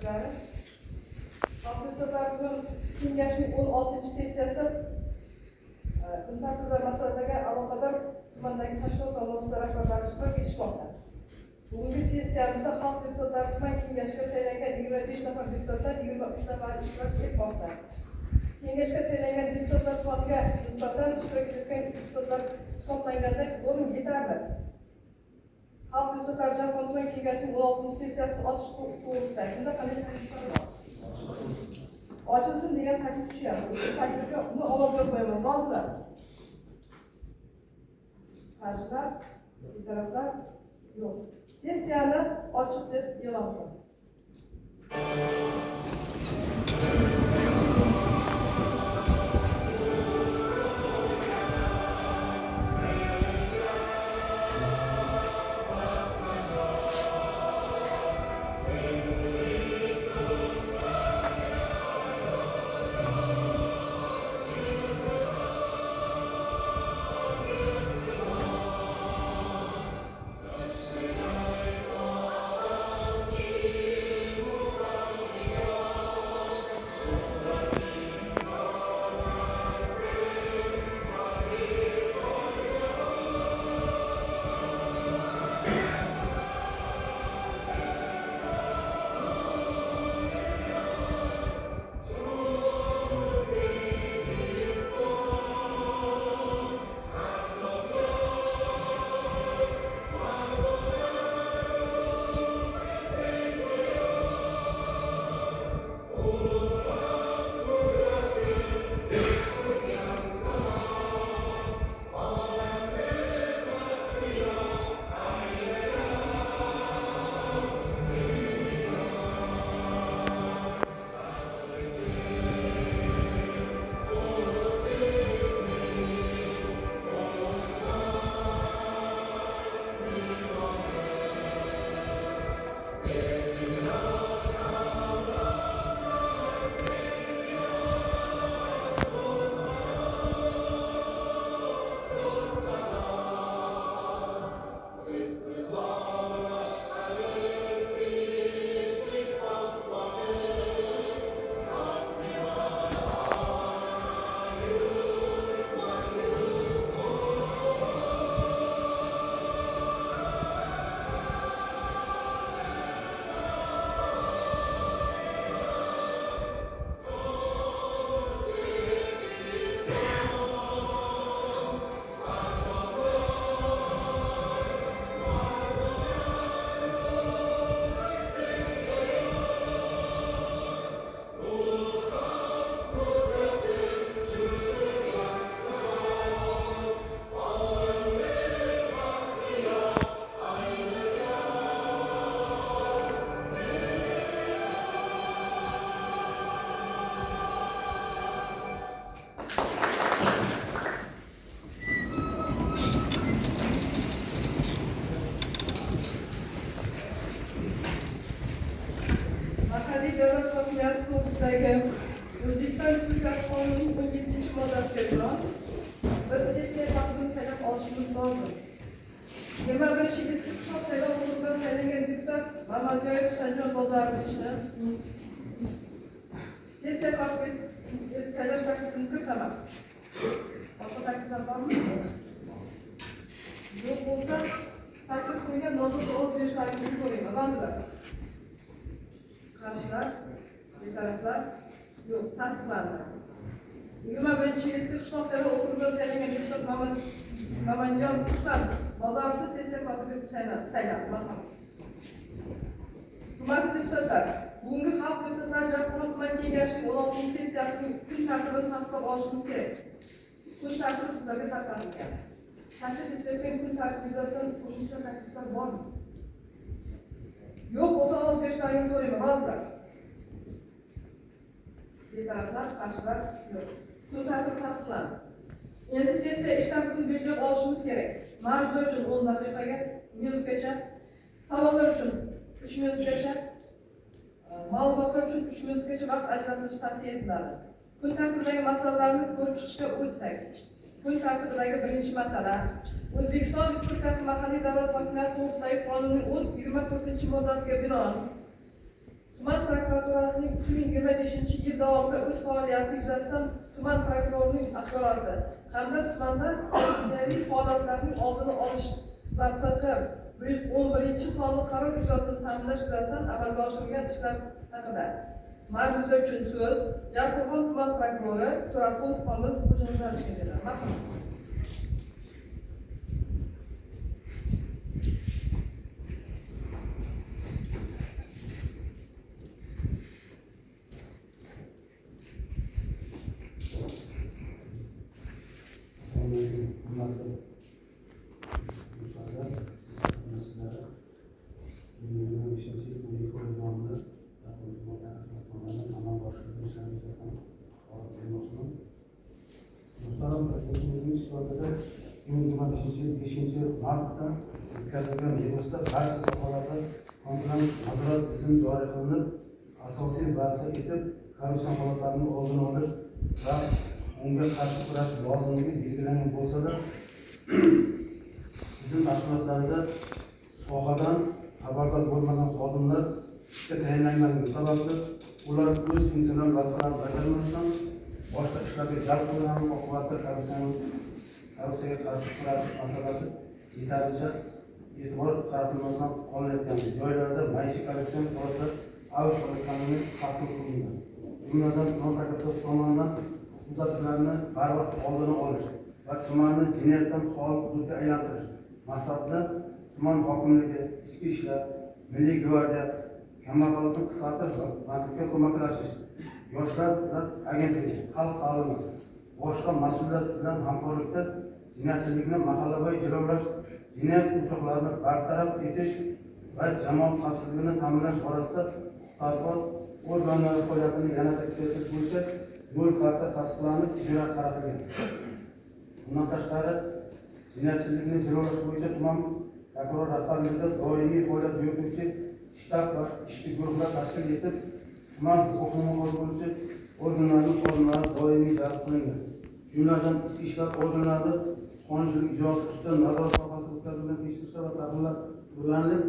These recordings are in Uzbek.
Kotiblari. Xalq deputatlari kengashining 16-sessiyasi kun tartibidagi masalalarga aloqador tumandagi tashkilot va muassasa rahbarlari ishtirok etishmoqda. Bugungi sessiyamizda xalq deputatlari tuman kengashiga saylangan 25 nafar deputatdan 23 nafari ishtirok etmoqda. Kengashga saylangan deputatlar soniga nisbatan ishtirok etayotgan deputatlar hisoblanganda kvorum yetarli. Xalq deputatlari Jamg'on tuman kengashining 16-sessiyasini ochish to'g'risida kimda qanday takliflar bor? Ochilsin degan taklif tushyapti. O'sha taklifga uni ovozga qo'yaman. Rozilar? Qarshilar? Betaraflar? Yo'q. Sessiyani ochiq deb e'lon qildim. Mahalliy davlat hokimiyati to'g'risidagi O'zbekiston Respublikasi qonunining 17-moddasiga binoan biz sessiya kotibini saylab olishimiz lozim. 21 Eski Qishloq saylov okrugidan saylangan deputat Mamaziyoyev Husanjon Bozorovichni sessiya kotibi saylash taklifini kiritaman. Boshqa takliflar bormi? Yo'q bo'lsa, taklif qo'ygan nomzodga ovoz berishlaringizni so'rayman. Rozilar? Qarshilar? Betaraflar? Yo'q, tasdiqlandi. 21 Eski Qishloq saylov okrugidan saylangan deputat Mamaniyoz Husan Bozorovni sessiya kotibi etib saylandi. Marhamat. Hurmatli deputatlar, bugungi xalq deputatlari Jamg'on tuman kengashining 16-sessiyasining kun tartibini tasdiqlab olishimiz kerak. Kun tartibi sizlarga tarqatilgan. Taklif etilayotgan kun tartibi yuzasidan qo'shimcha takliflar bormi? Yo'q bo'lsa ovoz berishlaringizni so'rayman. Rozilar? Betaraflar, qarshilar yo'q. Kun tartibi tasdiqlandi. Endi sessiya ish tartibini belgilab olishimiz kerak. Ma'ruza uchun 10 daqiqaga, minutgacha, savollar uchun 3 minutgacha, ma'lumotlar uchun 3 minutgacha vaqt ajratilishi tavsiya etiladi. Kun tartibidagi masalalarni ko'rib chiqishga o'tsak, kun tartibidagi birinchi masala O'zbekiston Respublikasi mahalliy davlat hokimiyati to'g'risidagi qonunning 24-moddasiga binoan tuman prokuraturasi prokuraturasining 2025 yil davomida o'z faoliyati yuzasidan tuman prokurorining axboroti hamda tumanda korrupsiyaviy holatlarning oldini olish va PK 111-sonli qaror ijrosini ta'minlash yuzasidan amalga oshirilgan ishlar haqida. Ma'ruza uchun so'z Jarqo'rg'on tuman prokurori To'raqulov Komil Xo'janazarovichga beriladi. Marhamat. Assalomu alaykum, hurmatli deputatlar, qatnashchilari. 2025 yil 12 oy davomida tomonidan amalga oshirilgan ishlar yuzasidan axborot bermoqchiman. Muhtaram Prezidentimizning ishtirokida 2025 yil 5-martda o'tkazilgan yig'ilishda barcha sohalarda komplans nazorat tizimi joriy qilinib, asosiy vazifa etib korrupsion holatlarning oldini olish va unga qarshi kurash lozimligi belgilangan bo'lsa-da, tizim tashkilotlarida sohadan xabardor bo'lmagan xodimlar ishga tayinlanganligi sababli ular o'z funksional vazifalarini bajarmasdan boshqa ishlarga jalb qilingani oqibatida korrupsiyaga qarshi kurashish masalasi yetarlicha e'tibor qaratilmasdan qolayotgani, joylarda maishiy korrupsion holatlar avj olayotganini taqdim qilingan. Jumladan, tuman prokuraturasi tomonidan huquqbuzarliklarni barvaqt oldini olish va tumanni jinoyatdan xoli hududga aylantirish maqsadida tuman hokimligi, ichki ishlar, milliy gvardiya, kambag'allikni qisqartirish va bandlikka ko'maklashish, yoshlar agentligi, xalq ta'limi, boshqa mas'ullar bilan hamkorlikda jinoyatchilikni mahallabo'yi jilovlash, jinoyat o'choqlarini bartaraf etish va jamoat xavfsizligini ta'minlash borasida huquq-tartibot organlari faoliyatini yanada kuchaytirish bo'yicha yo'l karta tasdiqlanib, ijroga qaratilgan. Bundan tashqari, jinoyatchilikni jilovlash bo'yicha tuman prokuror rahbarligida doimiy faoliyat yurituvchi shtab va ishchi guruhlar tashkil etib, tuman huquqni muhofaza qiluvchi organlarning xodimlari doimiy jalb qilingan. Jumladan, ichki ishlar organlarida qonunchilik ijrosi ustidan nazorat sohasida o'tkazilgan tekshirishlar va tahlillar o'rganilib,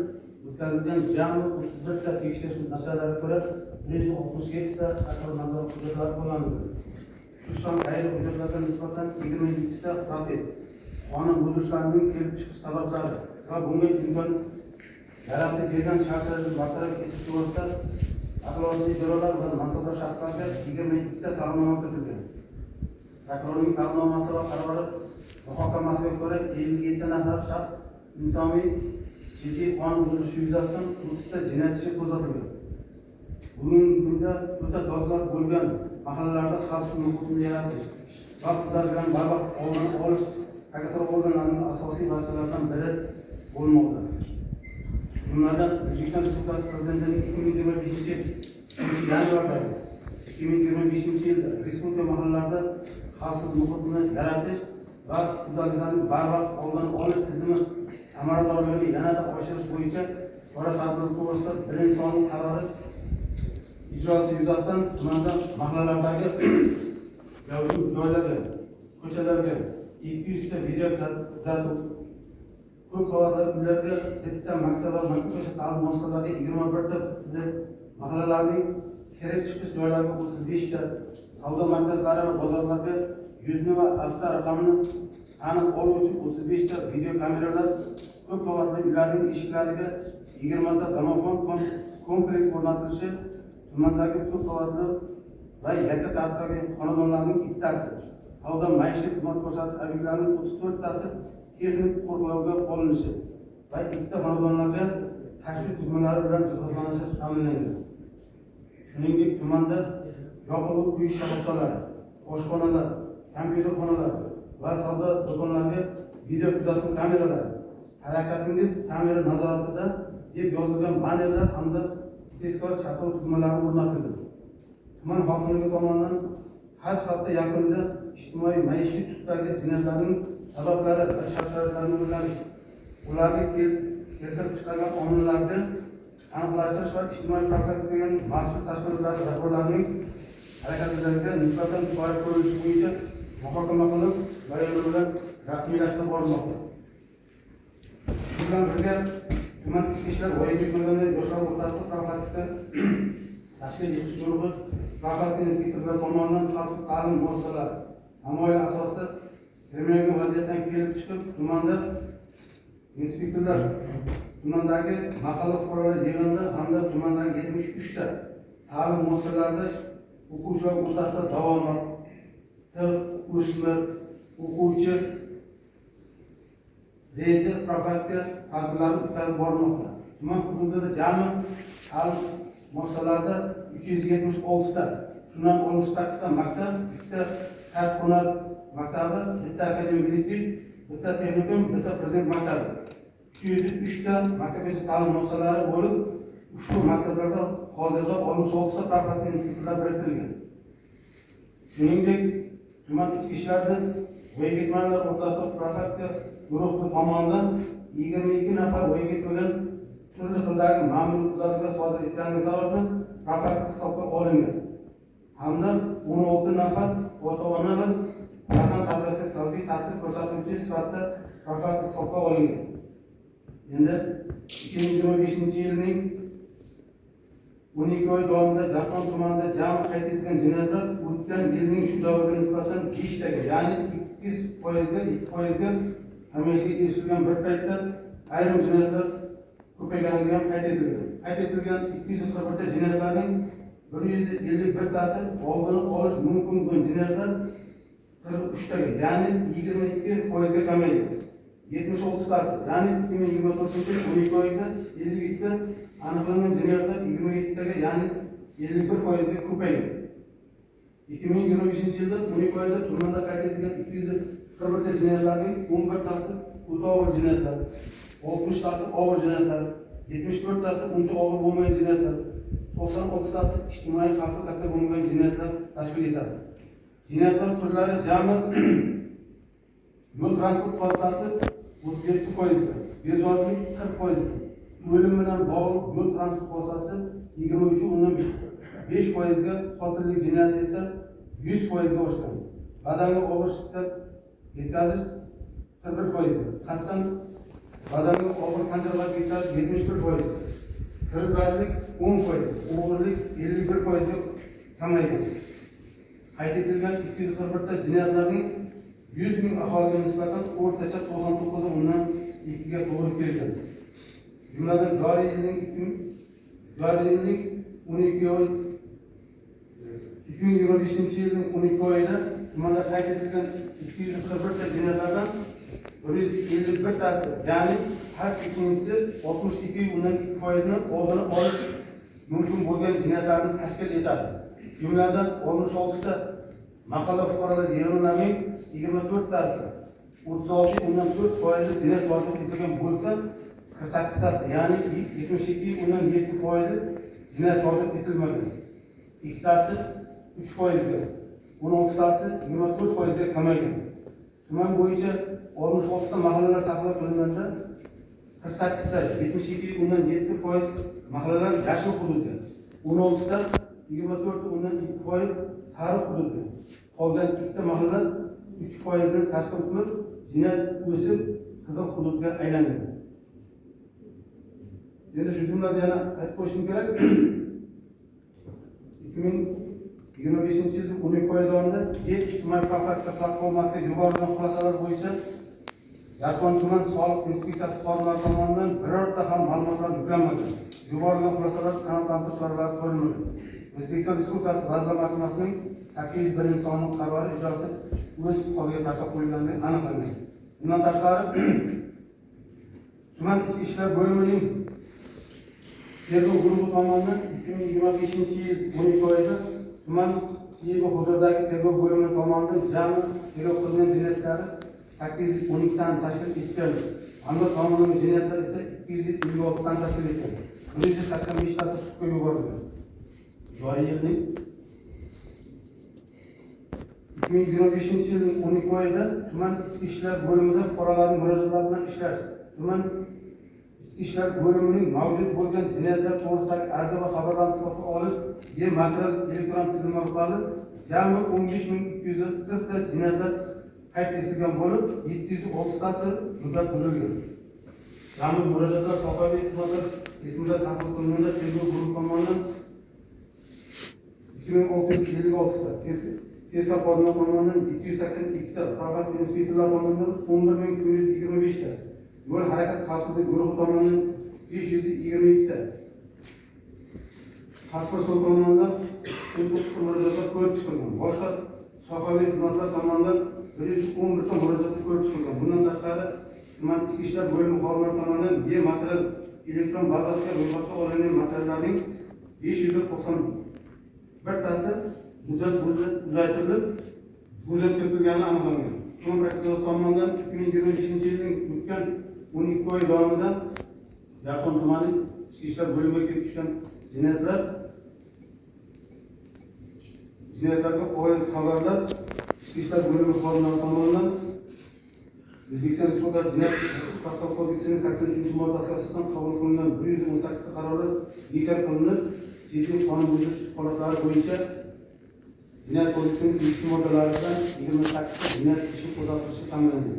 o'tkazilgan jami 31 ta tekshirish natijalariga ko'ra 167 ta takror nazorat hujjatlari qo'llanildi. Xususan, ayrim hujjatlarga nisbatan 27 ta protest, qonun buzilishlarining kelib chiqish sabablari va bunga imkon yaratib bergan shart-sharoitni bartaraf etish to'g'risida vakolatli idoralar va mansabdor shaxslarga 22 ta tavsiyonoma kiritilgan. Prokurorning tavsiyanomasi va qarori muhokamasiga ko'ra 57 nafar shaxs insomiy jiddiy qonun buzilishi yuzasidan 30 ta jinoyat ishi qo'zg'atilgan. Bugungi kunda o'ta dolzarb bo'lgan mahallalarda xavfsiz muhitni yaratish va huquqbuzarliklarni barvaqt oldini olish prokuratura organlarining asosiy vazifalaridan biri bo'lmoqda. Jumladan, O'zbekiston Respublikasi Prezidentining 2025 yanvardagi 2025 yilda respublika mahallalarida xavfsiz muhitni yaratish va huquqbuzarliklarni barvaqt oldini olish tizimi samaradorligini yanada oshirish bo'yicha chora-tadbirlar to'g'risida birinchi sonli qarori ijrosi yuzasidan tumanda mahallalardagi gavjum joylarga, ko'chalarga 200 ta video kuzatuv, ko'p qavatli uylarga yettita, maktab va maktabgacha ta'lim muassasalariga 21 ta tizim, mahallalarning kirish chiqish joylariga 35 ta, savdo markazlari va bozorlarga yuzni va avto raqamini tanib oluvchi 35 ta video kameralar, ko'p qavatli uylarning eshiklariga 20 ta domofon kompleks o'rnatilishi, tumandagi ko'p qavatli va yakka tartibdagi xonadonlarning ikkitasi, savdo maishiy xizmat ko'rsatish obyektlarining 34tasi texnik qo'riqlovga olinishi va ikkita xonadonlarga tashvish tugmalari bilan jihozlanishi ta'minlangan. Shuningdek, tumanda yoqilg'i quyish shoxobchalari, oshxonalar, kompyuter xonalari va savdo do'konlariga video kuzatuv kameralari, "Harakatingiz kamera nazoratida" deb yozilgan bannerlar hamda tezkor chaqiruv tugmalari o'rnatildi. Tuman hokimligi tomonidan har hafta yakunida ijtimoiy maishiy tusdagi jinoyatlarning sabablari va shart sharoitlarini o'rganish, ularni keltirib chiqargan omillarni aniqlashtirish va ijtimoiy profilaktika mas'ul tashkilotlari rahbarlarining harakatlariga nisbatan chora ko'rilishi bo'yicha muhokama qilib, bayonnomalar rasmiylashtirib borilmoqda. Shu bilan birga, tuman ichki ishlar voyaga yetmagan yoshlar o'rtasida profilaktika tashkil etish guruhi profilaktika inspektorlari tomonidan xavfsiz ta'lim muassasalari tamoyili asosida kriminologik vaziyatdan kelib chiqib tumanda inspektorlar tumandagi mahalla fuqarolar yig'inida hamda tumandagi 73 ta ta'lim muassasalarida o'quvchilar o'rtasida davomat, tig', o'smir, o'quvchi reydi profilaktika tadbirlari o'tkazib borilmoqda. Tuman hududida jami ta'lim muassasalarida 376 ta, shundan 68 ta maktab, 2 ta kasb hunar maktabi, bitta akademik litsey, bitta texnikum, bitta prezident maktabi. 303 ta maktabgacha ta'lim muassasalari bo'lib, ushbu maktablarda hozirda 66 ta profilaktika inspektorlar biriktirilgan. Shuningdek, tuman ichki ishlarni voyaga yetmaganlar o'rtasida profilaktika guruhi tomonidan 22 nafar voyaga yetmagan turli xildagi ma'muriy buzilishlar sodir etganligi sababli profilaktik hisobga olingan hamda 16 nafar ota-onalar farzand tarbiyasiga salbiy ta'sir ko'rsatuvchi sifatida profilaktik hisobga olingan. Endi 2025-yilning 12 oy davomida Jabron tumanida jami qayd etilgan jinoyatlar o'tgan yilning shu davriga nisbatan 5 taga, ya'ni 2%ga 2%ga kamayishiga erishilgan bir paytda ayrim jinoyatlar ko'payganligi ham qayd etilgan. Qayd etilgan 241 ta jinoyatlarning 151 tasi oldini olish mumkin bo'lgan jinoyatlar 43 taga, ya'ni 22%ga kamaydi. 76 tasi, ya'ni 2024 yil 12 oyda 52 ta aniqlangan jinoyatlar 27 taga, ya'ni 51%ga ko'paydi. 2025 yilda 12 oyda tumanda qayd etilgan 241 ta jinoyatlarning 11 tasi o'ta og'ir jinoyatlar, 60 tasi og'ir jinoyatlar, 74 tasi uncha og'ir bo'lmagan jinoyatlar, 96 tasi ijtimoiy xavfi katta bo'lmagan jinoyatlar tashkil etadi. Jinoyatlar turlari jami yo'l transport vositasi 37%ga, bezorilik 40%ga, o'lim bilan bog'liq yo'l transport vositasi 23,5%ga, qotillik jinoyati esa 100%ga oshgan. Badanga og'ir shikast yetkazish 41%ga, qasddan badanga og'ir tan jarohati yetkazish 71%ga, firibgarlik 10%, o'g'irlik 51%ga kamaygan. Qayd etilgan 241 ta jinoyatlarning 100 ming aholiga nisbatan o'rtacha 99,2 ga to'g'ri kelgan. Jumladan, joriy yilning 12 oy 2025 yilning 12 oyida tumanda qayd etilgan 241 ta jinoyatlardan 151 tasi, ya'ni har ikkinchisi 62,2%ni oldini olish mumkin bo'lgan jinoyatlarni tashkil etadi. Jumladan, 66 ta mahalla fuqarolar yig'inlarining 24 tasi 36,4%i jinoyat sodir etilgan bo'lsa, 48 tasi, ya'ni 72,7%i jinoyat sodir etilmagan. Ikkitasi 3%ga, 16tasi 24%ga kamaygan. Tuman bo'yicha 66 ta mahallalar tahlil qilinganda 48 ta 72,7% mahallalar yashil hududda, 16 ta 24,2% sariq hududda, qolgan ikkita mahalla 3%ni tashkil qilib, jinoyat o'sib qizil hududga aylangan. Endi shu jumlada yana aytib qo'yishim kerak, 2025 yilning 12 oy davomida E ijtimoiy profilaktika platformasiga yuborilgan xulosalar bo'yicha Jarkon tuman soliq inspeksiyasi xodimlari tomonidan birorta ham ma'lumotlar yuklanmagan. Yuborilgan xulosalar qanoatlantirish choralari ko'rilmagan. O'zbekiston Respublikasi Vazirlar Mahkamasining 801-sonli qarori ijrosi o'z holiga tashlab qo'yilganligi aniqlangan. Bundan tashqari, tuman ichki ishlar bo'limining tergov guruhi tomonidan 2025 yil 12 oyida tuman IIB huzuridagi tergov bo'limi tomonidan jami tergov qilingan jinoyatlar 812 tani tashkil etgan. Hamda tomonlama jinoyatlar esa 256 tani tashkil etgan. 185 tasi sudga yuborilgan. Joriy yilning 2025 yilning 12 oyida tuman ichki ishlar bo'limida fuqarolarning murojaatlari bilan ishlash, tuman ichki ishlar bo'limining mavjud bo'lgan jinoyatlar to'g'risidagi arza va xabarlarni hisobga olish e material elektron tizimi orqali jami 15 240 ta jinoyatlar qayd etilgan bo'lib, 706 tasi muddat buzilgan. Jami murojaatlar sohaviy xizmatlar kesimida tahlil qilinganda tergov guruhi tomonidan 2656 ta, tezkor xodimlar tomonidan 282 ta, prokat inspektorlar tomonidan 11 425 ta, yo'l harakati xavfsizligi guruhi tomonidan 522 ta, pasport tomonidan 19 murojaatlar ko'rib chiqilgan. Boshqa sohaviy xizmatlar tomonidan 111 ta murojaatlar ko'rib chiqilgan. Bundan tashqari, tuman ichki ishlar bo'limi xodimlari tomonidan e material elektron bazasiga ro'yxatga olingan materiallarning 591 tasi muddat uzaytirilib, buzib kiritilgani aniqlangan. Tuman prokuraturasi tomonidan 2025 yilning o'tgan 12 oy davomida Yaqqon tumani ichki ishlar bo'limiga kelib tushgan jinoyatlarga oid xabarlar ichki ishlar bo'limi xodimlari tomonidan O'zbekiston Respublikasi Jinoyat protsessual kodeksining 83-moddasiga asosan qabul qilingan 118 ta qarori bekor qilinib, jiddiy qonunbuzish holatlari bo'yicha Jinoyat kodeksining tegishli moddalari bilan 28 ta jinoyat ishi qo'zg'atilishi ta'minlangan.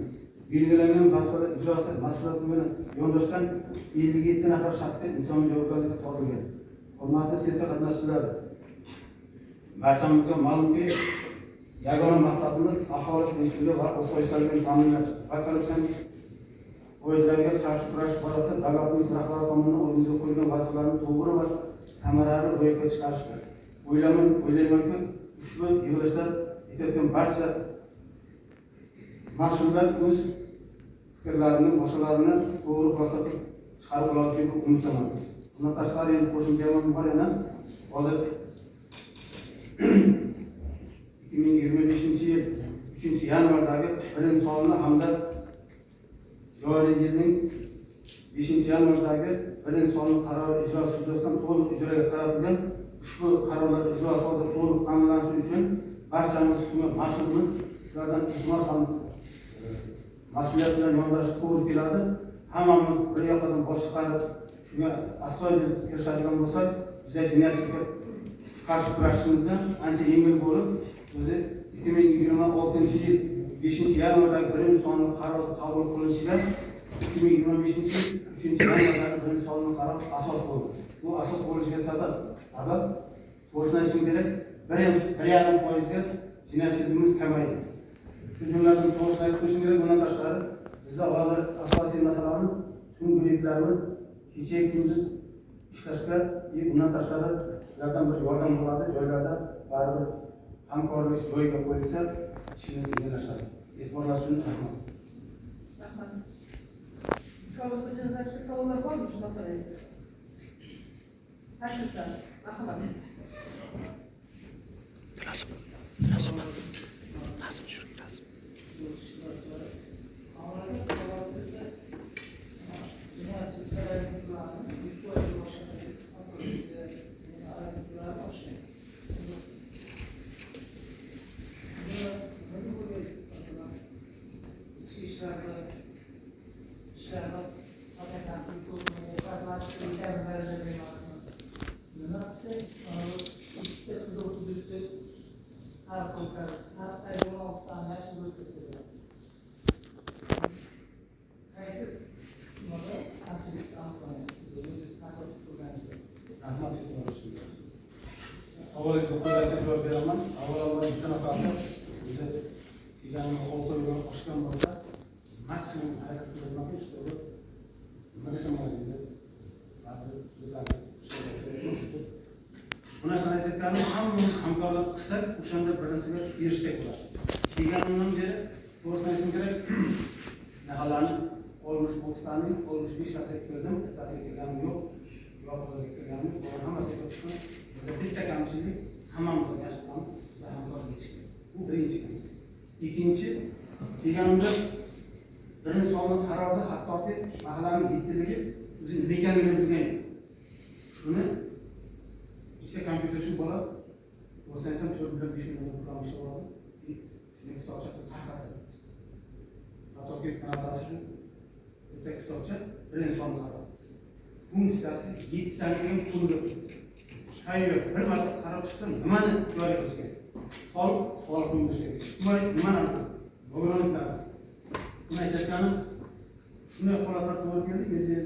Belgilangan vazifalar ijrosi mas'uliyati bilan yondashgan 57 nafar shaxsga intizomiy javobgarlikka tortilgan. Hurmatli sessiya qatnashchilari, barchamizga ma'lumki, yagona maqsadimiz aholi tinchligi va osoyishtaligini ta'minlash va korrupsion qoidalarga qarshi kurashish borasida davlatimiz rahbari tomonidan oldimizga qo'yilgan vazifalarni to'g'ri va samarali ro'yobga chiqarishdir. O'ylaymanki, ushbu yig'ilishda aytayotgan barcha mas'ullar o'z fikrlarini, boshqalarini to'g'ri xulosa qilib chiqarib oladi deb umiddaman. Bundan tashqari, endi qo'shimcha bor yana. Hozir 2025 yil 3 yanvardagi birinchi sonli hamda joriy yilning 5 yanvardagi birinchi sonli qarori ijrosi yuzasidan to'liq ijroga qaratilgan ushbu qarorlar ijrosi hozir to'liq ta'minlanishi uchun barchamiz shunga mas'ulmiz. Sizlardan iltimos ham mas'uliyat bilan yondashish to'g'ri keladi. Hammamiz bir yoqadan bosh chiqarib, shunga astoydil kirishadigan bo'lsak, biza jinoyatchilikka qarshi kurashishimizda ancha yengil bo'lib, o'zi 2026 yil 5 yanvardagi birinchi sonli qaror qabul qilinishiga 2025 yil 3 yanvardagi birinchi sonli qaror asos bo'ldi. Bu asos bo'lishiga sabab, to'g'risini aytishim kerak, 1,5 foizga jinoyatchiligimiz kamaydi. Shu jumladan, to'g'risini aytib qo'yishim kerak, bundan tashqari, bizda hozir asosiy masalamiz tungiliklarimiz kecha kunduz ishlashga и bundan tashqari sizlardan bir yordam bo'ladi. Joylarda baribir hamkorlik joyiga qo'yilsa, ishimiz yengillashadi. E'tiborlaringiz uchun rahmat. Rahmat. Komil Xo'janazarov, savollar bormi shu masala yuzasidan? Takliflar. Marhamat. Rasm. Rasm. Rasm tushir, rasm. Savolimizda jinoyatchilik ayblovlarni 100% boshqa ayblovlarni oshmaydi. Buni nima deb o'ylaysiz? Masalan, ichki ishlarda kompetensiya pragmatik darajada emasmi? Nima qilsak, mana bu ikkita qizil hududni sariq ko'tarib, sariqdagi 16 tani yashil bo'lib ketsa bo'ladi. Qaysi nimada kamchilik aniqlangan sizga o'zingiz tahlil qilib ko'rganingizda? Rahmat e'tibor uchun. Savolingizga quyidagicha javob beraman. Avvalambor, bitta narsasi, o'zi kelganimga 6 oydan oshgan bo'lsa, maksimum harakat qilyapmanki, чтобы, nima desam bo'ladi endi, ba'zi so'zlarni bu narsani aytayotganim, hammamiz hamkorlik qilsak, o'shanda bir narsaga erishsak bo'ladi. Kelganimdan beri, to'g'risini aytishim kerak, mahallaning 60 30 taning 65 tasiga kirdim, bittasiga kirganim yo'q, yoqlarga kirganim yo'q. Bular hammasiga kirib chiqdim. Bizda bitta kamchilik, hammamiz yashiramiz, biza hamkorlik yetishmaydi. Bu birinchi kamchilik. Ikkinchi, kelganimda birinchi sonli qarorda hattoki mahallaning yettiligi o'zi nima ekanligini bilgan yo'q. Shuni ikkita kompyuter, shu bola, to'g'risini aytsam, 4 million, 5 million pul ishlab oldi и shuni kitobcha qilib tarqatdi. Hattoki bitta narsasi, shu bitta kitobcha, birinchi sonli qaror funksiyasi yettitani ham pulli tayyor, bir marta qarab chiqsa, nimani joriy qilish kerak, soliq undirish kerak, ijtimoiy nimani, nogironliklar. Buni aytayotganim, shunday holatlar to'g'ri keldi. Endi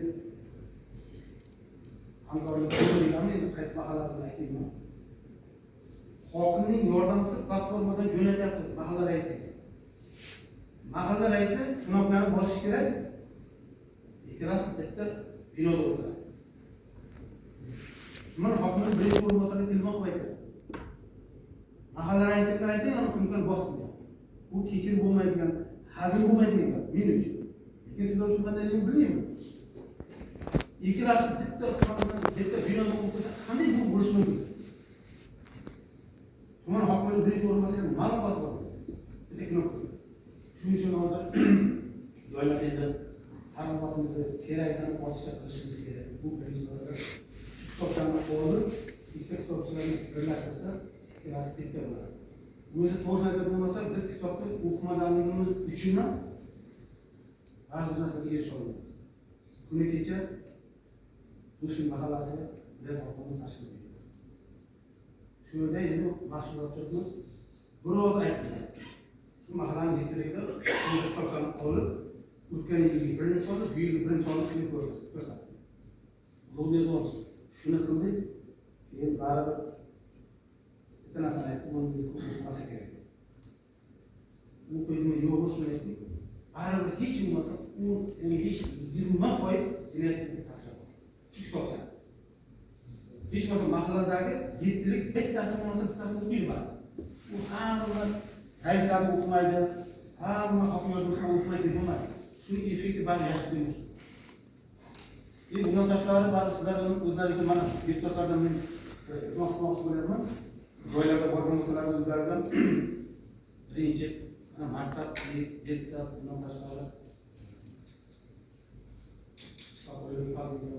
hamkorlik deganmi, endi qaysi mahallalarni aytmayman. Hokimning yordamchisi platformadan jo'natyapti mahalla raisiga. Mahalla raisi knopkani bosish kerak. Ikkalasi bitta binoda o'tiradi. Tuman hokimining birinchi o'rinbosariga telefon qilib aytadi. Mahalla raisiga ayting, uni knopkani bossin deyapti. Bu kechirib bo'lmaydigan, hazm bo'lmaydigan gap men uchun. Lekin sizlar uchun qandayligini bilmayman. Ikkalasi bitta bitta binoda o'tirsa qanday bu bo'lishi mumkin? Tuman hokimining birinchi o'rinbosariga nima aloqasi bor? Bitta knopka. Shuning uchun hozir joylarda endi targ'ibotimizni kerakdan ortiqcha qilishimiz kerak. Bu birinchi masala. Shu kitobchani olib, ikkita kitobchalarni birlashtirsa, ikkalasi bitta bo'ladi. O'zi to'g'ri aytadigan bo'lmasa, biz kitobni o'qimaganligimiz uchun ham ba'zi bir narsaga erisha olmaymiz. Kuni kecha Do'stlik mahallasiga viloyat hokimimiz tashrif buyurdi. Shu yerda endi mas'uliyat turibmiz. Biroz aytdi. Shu mahallaning yettiligida kitobchani olib, o'tgan yilgi birinchi soni, bu yilgi birinchi soni shuni ko'rsatdi. Ulug'bek olsin. Shuni qildik, keyin baribir bitta narsani aytdi, buni ko'p o'qimasa kerak. O'qiydimi, yo'qmi shuni aytdik. Baribir hech bo'lmasa 10, 15, 20% jinoyatchilikka ta'siri bor. Shu kitobcha. Hech bo'lmasa mahalladagi yettilik bittasi bo'lmasa bittasi o'qiydi baribir. U hamma raislarni o'qimaydi, hamma hokim yordamchilari o'qimaydi deb bo'lmaydi. Shuning effekti baribir yaxshi demoqchi. Endi undan tashqari baribir sizlardan o'zlaringizdan mana deputatlardan men iltimos qilmoqchi bo'lyapman. Joylarda borgan bo'lsalar o'zlaringizdan birinchi mana maktab, detsa, undan tashqari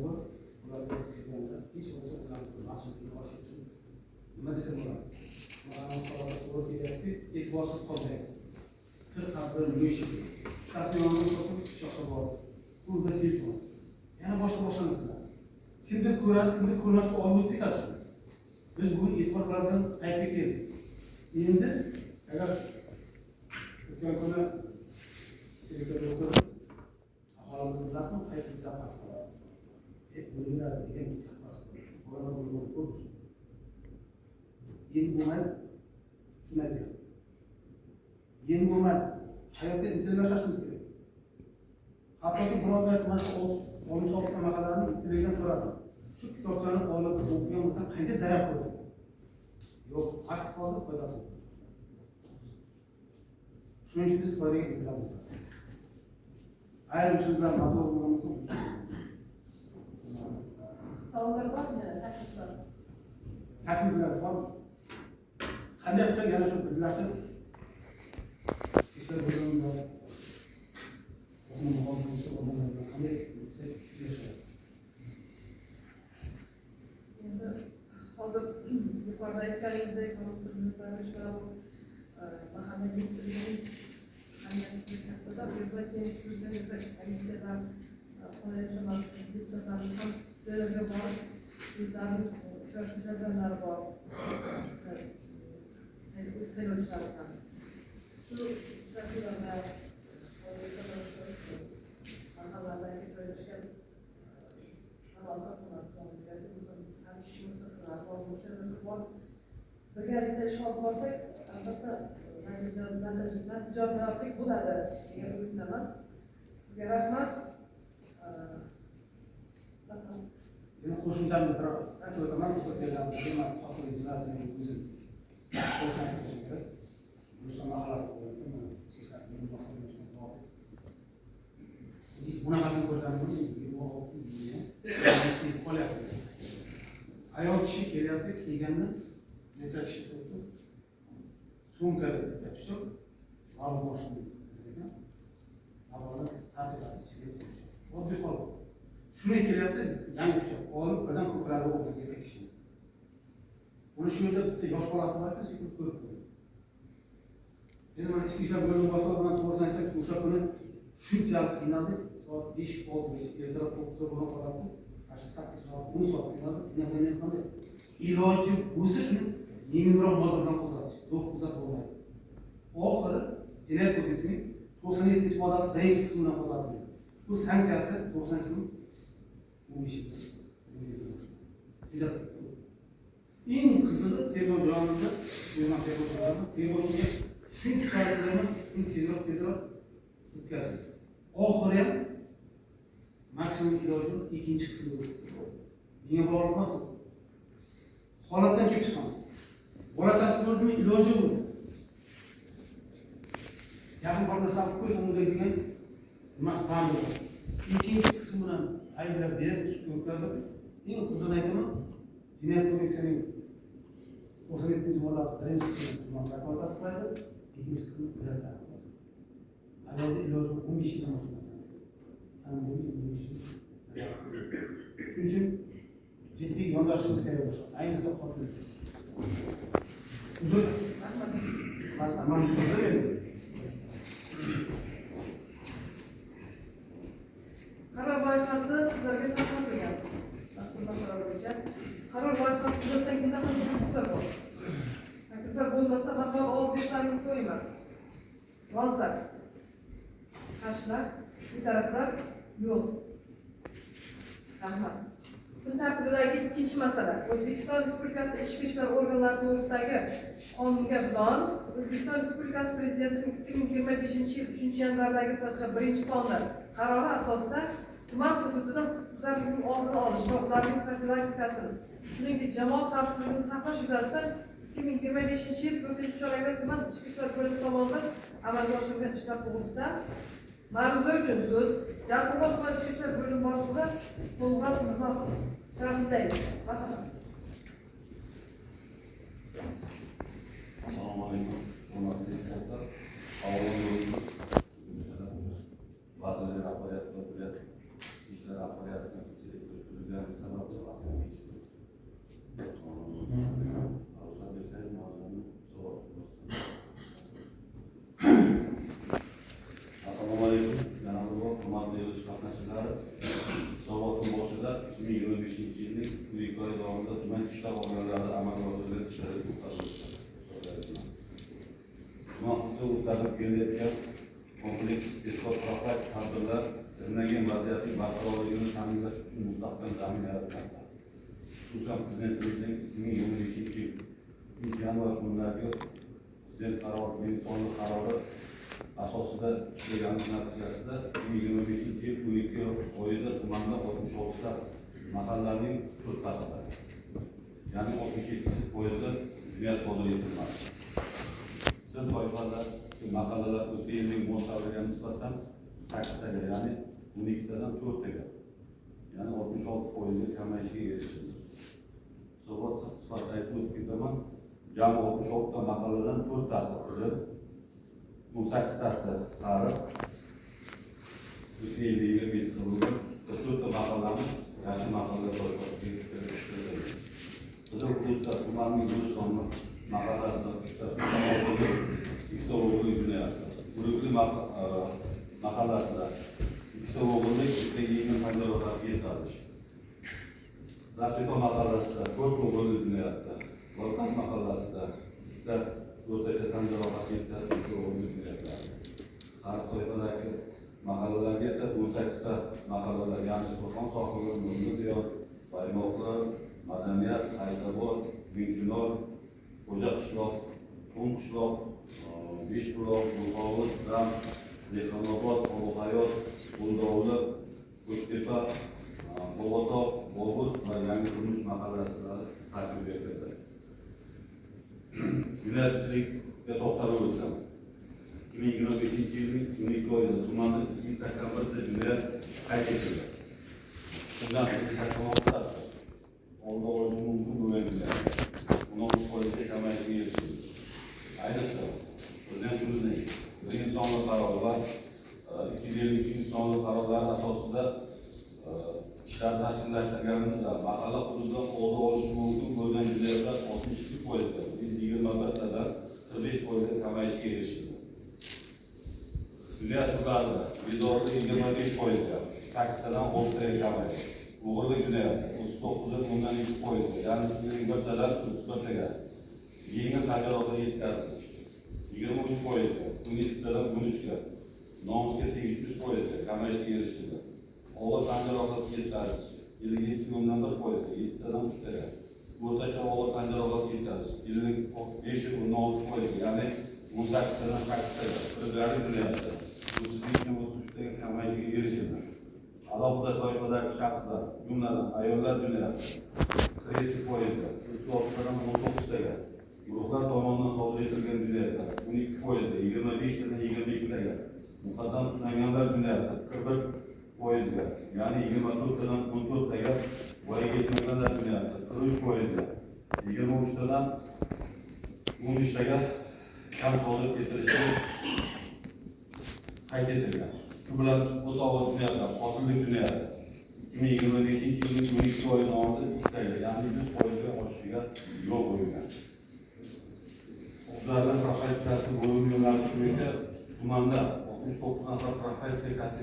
bor. Ularga kelganda hech bo'lmasa ularni mas'uliyatini oshirish uchun nima desa bo'ladi? Mana holatga to'g'ri kelyapti, e'tiborsiz qolmayapti. Qirq qabr yo'shi. Bittasi yonida o'tirsa pichoqcha bor. Qo'lida telefon. Yana boshqa boshqa narsalar. Kimdir ko'radi, kimdir ko'rmasa olib o'tib ketadi shu. Biz bugun e'tibor qiladigan paytga keldik. Endi agar o'tgan kuni selektorda o'tirib, aholimizni bilasizmi, qaysi jabhasi bor? Bo'linadi degan bir jabhasi bor. Bolalar bo'lgan ko'p. Endi bo'lmaydi. Shuni aytyapman. Endi bo'lmaydi. Hayotga intilib kerak. Hattoki biroz mana shu 66 ta mahallaning ittiligidan so'radim. Shu kitobchani olib o'qigan bo'lsam qancha zarar ko'rdim? Yo'q, aks qoldi, foydasi yo'q. Shuning uchun biz foydaga intilamiz. Ayrim so'zlar noto'g'ri bo'lgan bo'lsa, Savollar bormi? Takliflar. Takliflar bormi? Qanday qilsak yana shu birlashib ishlar bo'lganlar, qanday qilsak erishadi? Endi hozir yuqorida aytganingizdek, mahalla yettiligining ahamiyati katta. Bu yerda keyin komissiyadan qolaversa deputatlarimiz ham joylarga borib o'zlarining uchrashuv jarayonlari bor. O'z saylovchilari bilan. Shu uchrashuvlarda mahallalardagi joylashgan halol korxonasi bor, muassasalar bor, o'sha yerga borib birgalikda ish olib borsak, albatta natijadorlik bo'ladi degan umiddaman. Sizga rahmat. Endi qo'shimchamni bir aytib o'taman, ruxsat bersangiz, man qotillik jinoyatining o'zim to'g'risini aytib o'tishim kerak. Rustam mahallasida hech bunaqasini ko'rganmiz, qolyapti. Ayol kishi kelyapti, kelganda erkak kishi turibdi. Sumkada bitta pichoq, ma'lum boshini ekan. Avvalo tartibasi ichiga qo'yishdi. Oddiy hol. Shunday kelyapti, yangi pichoq olib birdan ko'kragi urdi erkak kishini. Uni shu yerda bitta yosh bolasi bor ekan, shekilli ko'rib turdi. Endi mana ichki ishlar bo'limi boshlig'i bilan to'g'risini aytsak, o'sha kuni shunchalik qiynaldik. Soat 5-6 ertalab 9 bo'lgan holatda, mana shu 8 soat, 10 soat qiynaldik. Qiynalgandan qanday? Iloji bo'lsa shuni yengilroq modda bilan qo'zg'atish. Yo'q, qo'zg'atib bo'lmaydi. Oxiri Jinoyat kodeksining 97-moddasi birinchi qismi bilan qo'zg'atildi. Bu sanksiyasi 90 15 yil. Juda ko'p. Eng qizig'i tergov jarayonida, o'zim tergovchi bo'laman, tergovchiga shunchalik bilaman, shuni tezroq o'tkazdi. Oxiri ham maksimum ilojini ikkinchi qismi o'tdi. Menga bog'liq emas. Holatdan kelib chiqamiz. Bolachasi ko'rdimi, iloji bu. Yaqin qolmasam ko'z o'ngida degan nimasi ta'min. Ikkinchi qismi bilan ayblab berib sudga o'tkazib, eng qizig'ini aytaman, jinoyat kodeksining 97-moddasi birinchi qismini tuman prokuraturasi tasdiqlaydi, ikkinchi qismini viloyat prokuraturasi. Ayolda iloji 15 yildan oshmasin. Shuning uchun jiddiy yondashishimiz kerak bo'ladi. Ayniqsa qotillik. Uzr. Man uzr endi. Qaror loyihasi sizlarga tarqatilgan. Mazkur masala bo'yicha qaror loyihasi yuzasidan kimda qanday takliflar bor? Takliflar bo'lmasa, man ovoz berishlaringizni so'rayman. Rozilar, qarshilar, betaraflar yo'q. Rahmat. Kun tartibidagi ikkinchi masala O'zbekiston Respublikasi Ichki ishlar organlari to'g'risidagi qonunga binoan O'zbekiston Respublikasi Prezidentining 2025-yil 3-yanvardagi FQ1-sonli qarori asosida tuman hududida huquqbuzarlikning oldini olish va ularning profilaktikasini, shuningdek jamoat xavfsizligini saqlash yuzasidan 2025-yil 4-chorakda tuman ichki ishlar bo'limi tomonidan amalga oshirilgan ishlar to'g'risida ma'ruza uchun so'z Jarqo'rg'on tuman ichki ishlar bo'limi boshlig'i To'lg'at Mirzohid Sharafiddayev. Marhamat. Assalomu alaykum, hurmatli deputatlar. Vazirlik rahbariyati va viloyat ishlar rahbariyatining o'tkazilgani sababli vaqtim kechikdi. Ruxsat bersangiz, mavzuni so'rab o'tsin. Assalomu alaykum, yana bir bor hurmatli yig'ilish qatnashchilari. Hisobotning boshida 2025-yilning 12 oy davomida tuman ishlar organlarida amalga oshirilgan ishlarga to'xtalib o'tdim. Tuman hududida o'tkazilib kelayotgan kompleks tezkor profilaktik tadbirlar belgilangan vaziyatning barqarorligini ta'minlash uchun mustahkam zamin yaratmoqda. Xususan, Prezidentimizning 2025-yil 3-yanvar kunidagi Prezident qarori, sonli qarori asosida ishlaganimiz natijasida 2025-yil 12 oyida tumanda 66 ta mahallaning to'rttasida, ya'ni 67% jinoyat sodir etilmadi. Qizil toifadagi mahallalar o'tgan yilning mos davriga nisbatan 8 taga, ya'ni 12 tadan 4 taga, ya'ni 66%ga kamayishiga erishildi. Hisobot sifatida aytib o'tib ketaman, jami 66 ta mahalladan 4 tasi qizil, 18 tasi sariq, o'tgan yilda 27 ta bo'lgan, 4 ta mahallani yashil mahalla toifasiga kiritildi. Qizil hududda tumanning Bo'stonli mahallasida 3 ta o'g'irlik, 2 ta o'g'irlik jinoyati, Urug'li mahallasida 2 ta o'g'irlik, 2 ta yengil tan jarohati yetkazish. Zartepa mahallasida 4 o'g'irlik jinoyati, Volkan mahallasida 2 ta o'rtacha tan jarohati yetkazish, 2 o'g'irlik jinoyatlari. Sariq toifadagi mahallalarga esa 18 ta mahallalar, ya'ni Surxon sohili, Nurli diyor, Baymoqli, Madaniyat, Saytabod, Mingchinor, Xo'ja qishloq, Qo'm qishloq, Beshbuloq, Bulg'ovuz, Dam, Dehqonobod, Obuhayot, Qo'ldovli, Ko'ktepa, Bobotog', Bobur va Yangi turmush mahallalari tarkibga kirdi. Jinoyatchilikka to'xtalib o'tsam, 2025-yilning 12 oyida tumanda 281 ta jinoyat qayd etildi. Undan 286 tasi oldi olishi mumkin bo'lgan jinoyat 16%ga kamayishiga erishildi. Ayniqsa, Prezidentimizning birinchi sonli qarori va 252-sonli qarorlari asosida ishlar tashkillashtirganimizda mahalla hududida oldi olishi mumkin bo'lgan jinoyatlar 62%ga, 121 tadan 45%ga kamayishiga erishildi. Jinoyat turlarida bezorilik 25%ga, 8 tadan 6 taga kamaydi. O'g'irlik jinoyati 39,2%ga, ya'ni 21 tadan 31 taga. Yengil tan jarohati yetkazish 23%ga, 17 tadan 13 ga. Nomusga tegish 3%ga kamayishga erishildi. Og'ir tan jarohati yetkazish 57,1%ga, 7 tadan 3 taga. o'rtacha og'ir tan jarohati yetkazish 55,6%, ya'ni 18tadan 8taga, firibgarlik jinoyati 35,33taga kamayishiga erishildi. Alohida toifadagi shaxslar, jumladan ayollar jinoyati 47%ga, 36tadan 19taga, guruhlar tomonidan sodir etilgan jinoyatlar 12%ga, 25tadan 22taga, muqaddam sudlanganlar jinoyati 41%ga, ya'ni 24tadan 14taga, voyaga yetmaganlar jinoyati 43%ga, 23tadan 13taga kam sodir etilishi qayd etilgan. Shu bilan o'ta og'ir jinoyatlar, qotillik jinoyati 2025-yilning 12 oyi davomida 2taga, ya'ni 100%ga oshishiga yo'l qo'yilgan. Huquqbuzarlar profilaktikasi bo'limi yo'nalishi bo'yicha tumanda 69 nafar profilaktika katta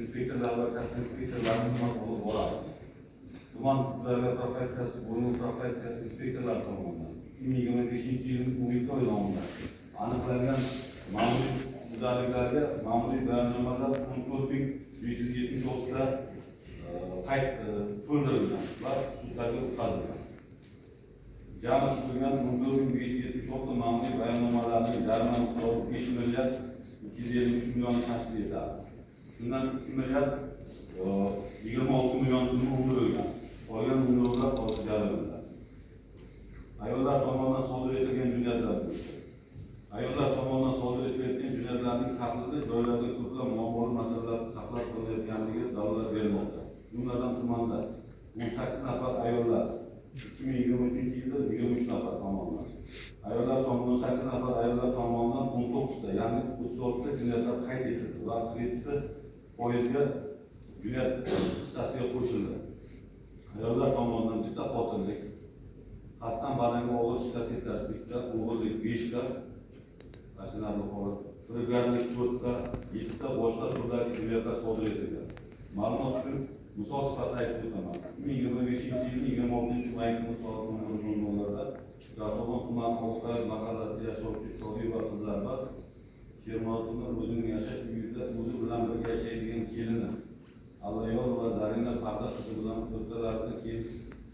inspektorlari va katta inspektorlari xizmat olib boradi. Tuman huquqbuzarlar profilaktikasi bo'limi profilaktikasi inspektorlari tomonidan 2025-yilning 12 oyi davomida aniqlangan ma'muriy huquqbuzarliklarga ma'muriy bayonnomalar 14 576 ta qayd to'ldirilgan va sudlarga o'tkazilgan. Jami tuzilgan 14 576 ma'muriy bayonnomalarning jarima miqdori 5 milliard 253 millionni tashkil etadi. Shundan 2 milliard 26 million so'm undirilgan. Qolgan undiruvlar hozir jarayonda. Ayollar tomonidan sodir etilgan jinoyatlar bo'yicha. Ayollar tomonidan sodir etilayotgan jinoyatlarning tahlili joylarda ko'plab muammoli masalalar saqlab qolayotganligi dalolat bermoqda. Jumladan, tumanda 18 nafar ayollar, 2023-yilda 23 nafar tomonidan. Ayollar tomonidan 8 nafar ayollar tomonidan 19 ta, ya'ni 36 ta jinoyatlar qayd etildi va 47%ga jinoyat hissasiga qo'shildi. Ayollar tomonidan bitta qotillik, qasddan badanga og'ir shikast yetkazish bitta, o'g'irlik 5 ta, achinarli holat, firibgarlik 4 ta, 7 ta boshqa turdagi jinoyatlar sodir etilgan. Ma'lumot uchun misol sifatida aytib o'taman. 2025-yilning 26 may kuni soat 11:00larda Jarqo'rg'on tumani Oqsaroy mahallasida yashovchi Choriyeva Qizilarbas Shermurodovna o'zining yashash uyida o'zi bilan birga yashaydigan kelini Allayorova Zarina Parda qizi bilan o'rtalarida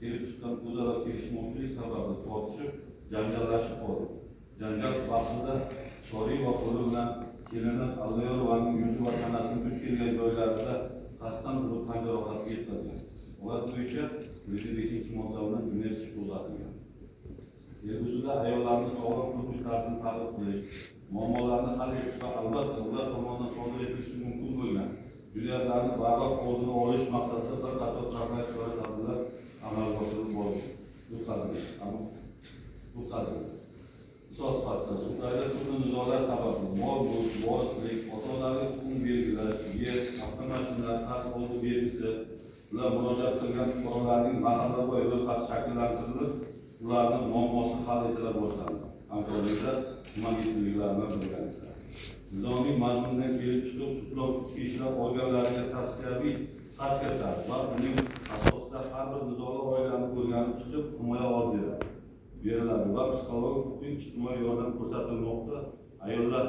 kelib chiqqan o'zaro kelishmovchilik sababli tortishib, janjallashib qoldi. Janjal vaqtida Choriyeva qo'li bilan kelini Allayorovaning yuzi va tanasini duch kelgan joylarida qasddan urib tan jarohati yetkazgan. Holat bo'yicha 105-modda bilan jinoyat ishi qo'zg'atilgan. Kelgusida ayollarni sog'lom turmush tarzini targ'ib qilish, muammolarni hal etish va albatta ular tomonidan sodir etilishi mumkin bo'lgan jinoyatlarni barvaqt oldini olish maqsadida bir qator profilaktik chora-tadbirlar amalga oshirib o'tkazildi. Misol sifatida sudlarda turli nizolar sababli mol mulk, vorislik, ota-onalarga hukm belgilash, yer, avtomashinalar qarz oldi bergisi bilan murojaat qilgan fuqarolarning mahallaboy ro'yxati shakllantirilib, ularning muammosi hal etila boshlandi. Hamkorlikda tuman yetilliklari bilan birgalikda. Nizomning mazmunidan kelib chiqib, sudlov ichki ishlar organlariga tavsiyaviy xat kiritadi va uning asosida har bir nizoli oilani o'rganib chiqib, himoya orderi beriladi va psixologik, huquqiy, ijtimoiy yordam ko'rsatilmoqda. Ayollar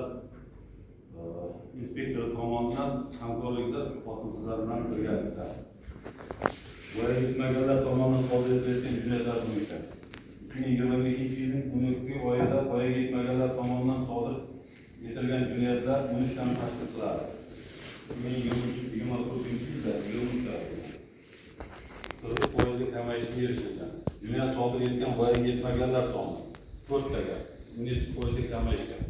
inspektori tomonidan hamkorlikda shu xotin-qizlar bilan birgalikda. Voyaga yetmaganlar tomonidan sodir etilayotgan jinoyatlar bo'yicha 2025-yilning 12 oyida voyaga yetmaganlar tomonidan sodir etilgan jinoyatlar 13 tani tashkil qiladi. 2024-yilda 23 ta, 43%ga kamayishga erishilgan. Jinoyat sodir etgan voyaga yetmaganlar soni 4 taga, 17%ga kamayishgan.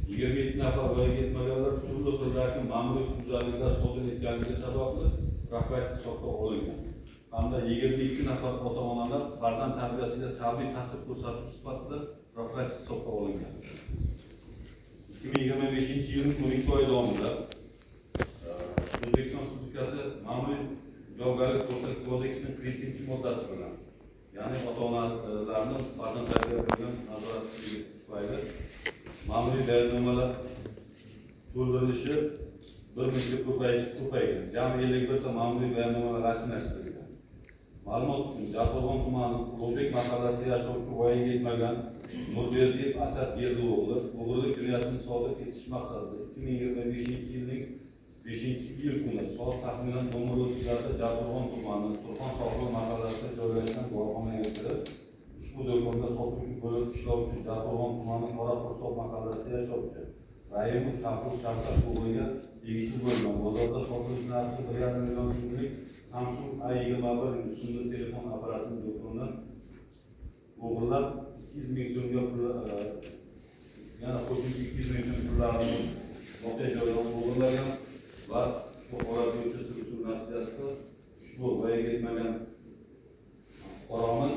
27 nafar voyaga yetmaganlar turli xildagi ma'muriy huquqbuzarliklar sodir etganligi sababli profilaktik hisobga olingan. Hamda 22 nafar ota-onalar farzand tarbiyasiga salbiy ta'sir ko'rsatuvchi sifatida profilaktik hisobga olingan. 2025-yilning 12 oyi davomida O'zbekiston Respublikasi Ma'muriy javobgarlik to'g'risidagi kodeksining 47-moddasi bilan, ya'ni ota-onalarni farzand tarbiyasiga bo'lgan nazoratsizligi tufayli ma'muriy bayonnomalar to'ldirilishi bir muncha ko'paygan. Jami 51 ta ma'muriy bayonnomalar rasmiylashtirilgan. Ma'lumot uchun, Jarqo'rg'on tumani Ulug'bek mahallasida yashovchi voyaga yetmagan Nurberdiyev Asad Geldi o'g'li o'g'irlik jinoyatini sodir etish maqsadida 2025-yilning 5-iyul kuni soat taxminan 11:30larda Jarqo'rg'on tumani Surxon sohili mahallasida joylashgan dorixonaga kirib, Ushbu do'konda sotuvchi bo'lib ishlovchi Jarqo'rg'on tumani Qoraqursoq mahallasida yashovchi Raimov Shahruz Shavkat o'g'liga tegishli bo'lgan bozorda sotilish narxi 1,5 million so'mlik Samsung A21 rusumli telefon apparatini do'kondan o'g'irlab 200 ming so'mga pul, yana qo'shimcha 200 ming so'm pullarini voqea joyidan o'g'irlagan va ushbu holat bo'yicha surishtiruv natijasida ushbu voyaga yetmagan fuqaromiz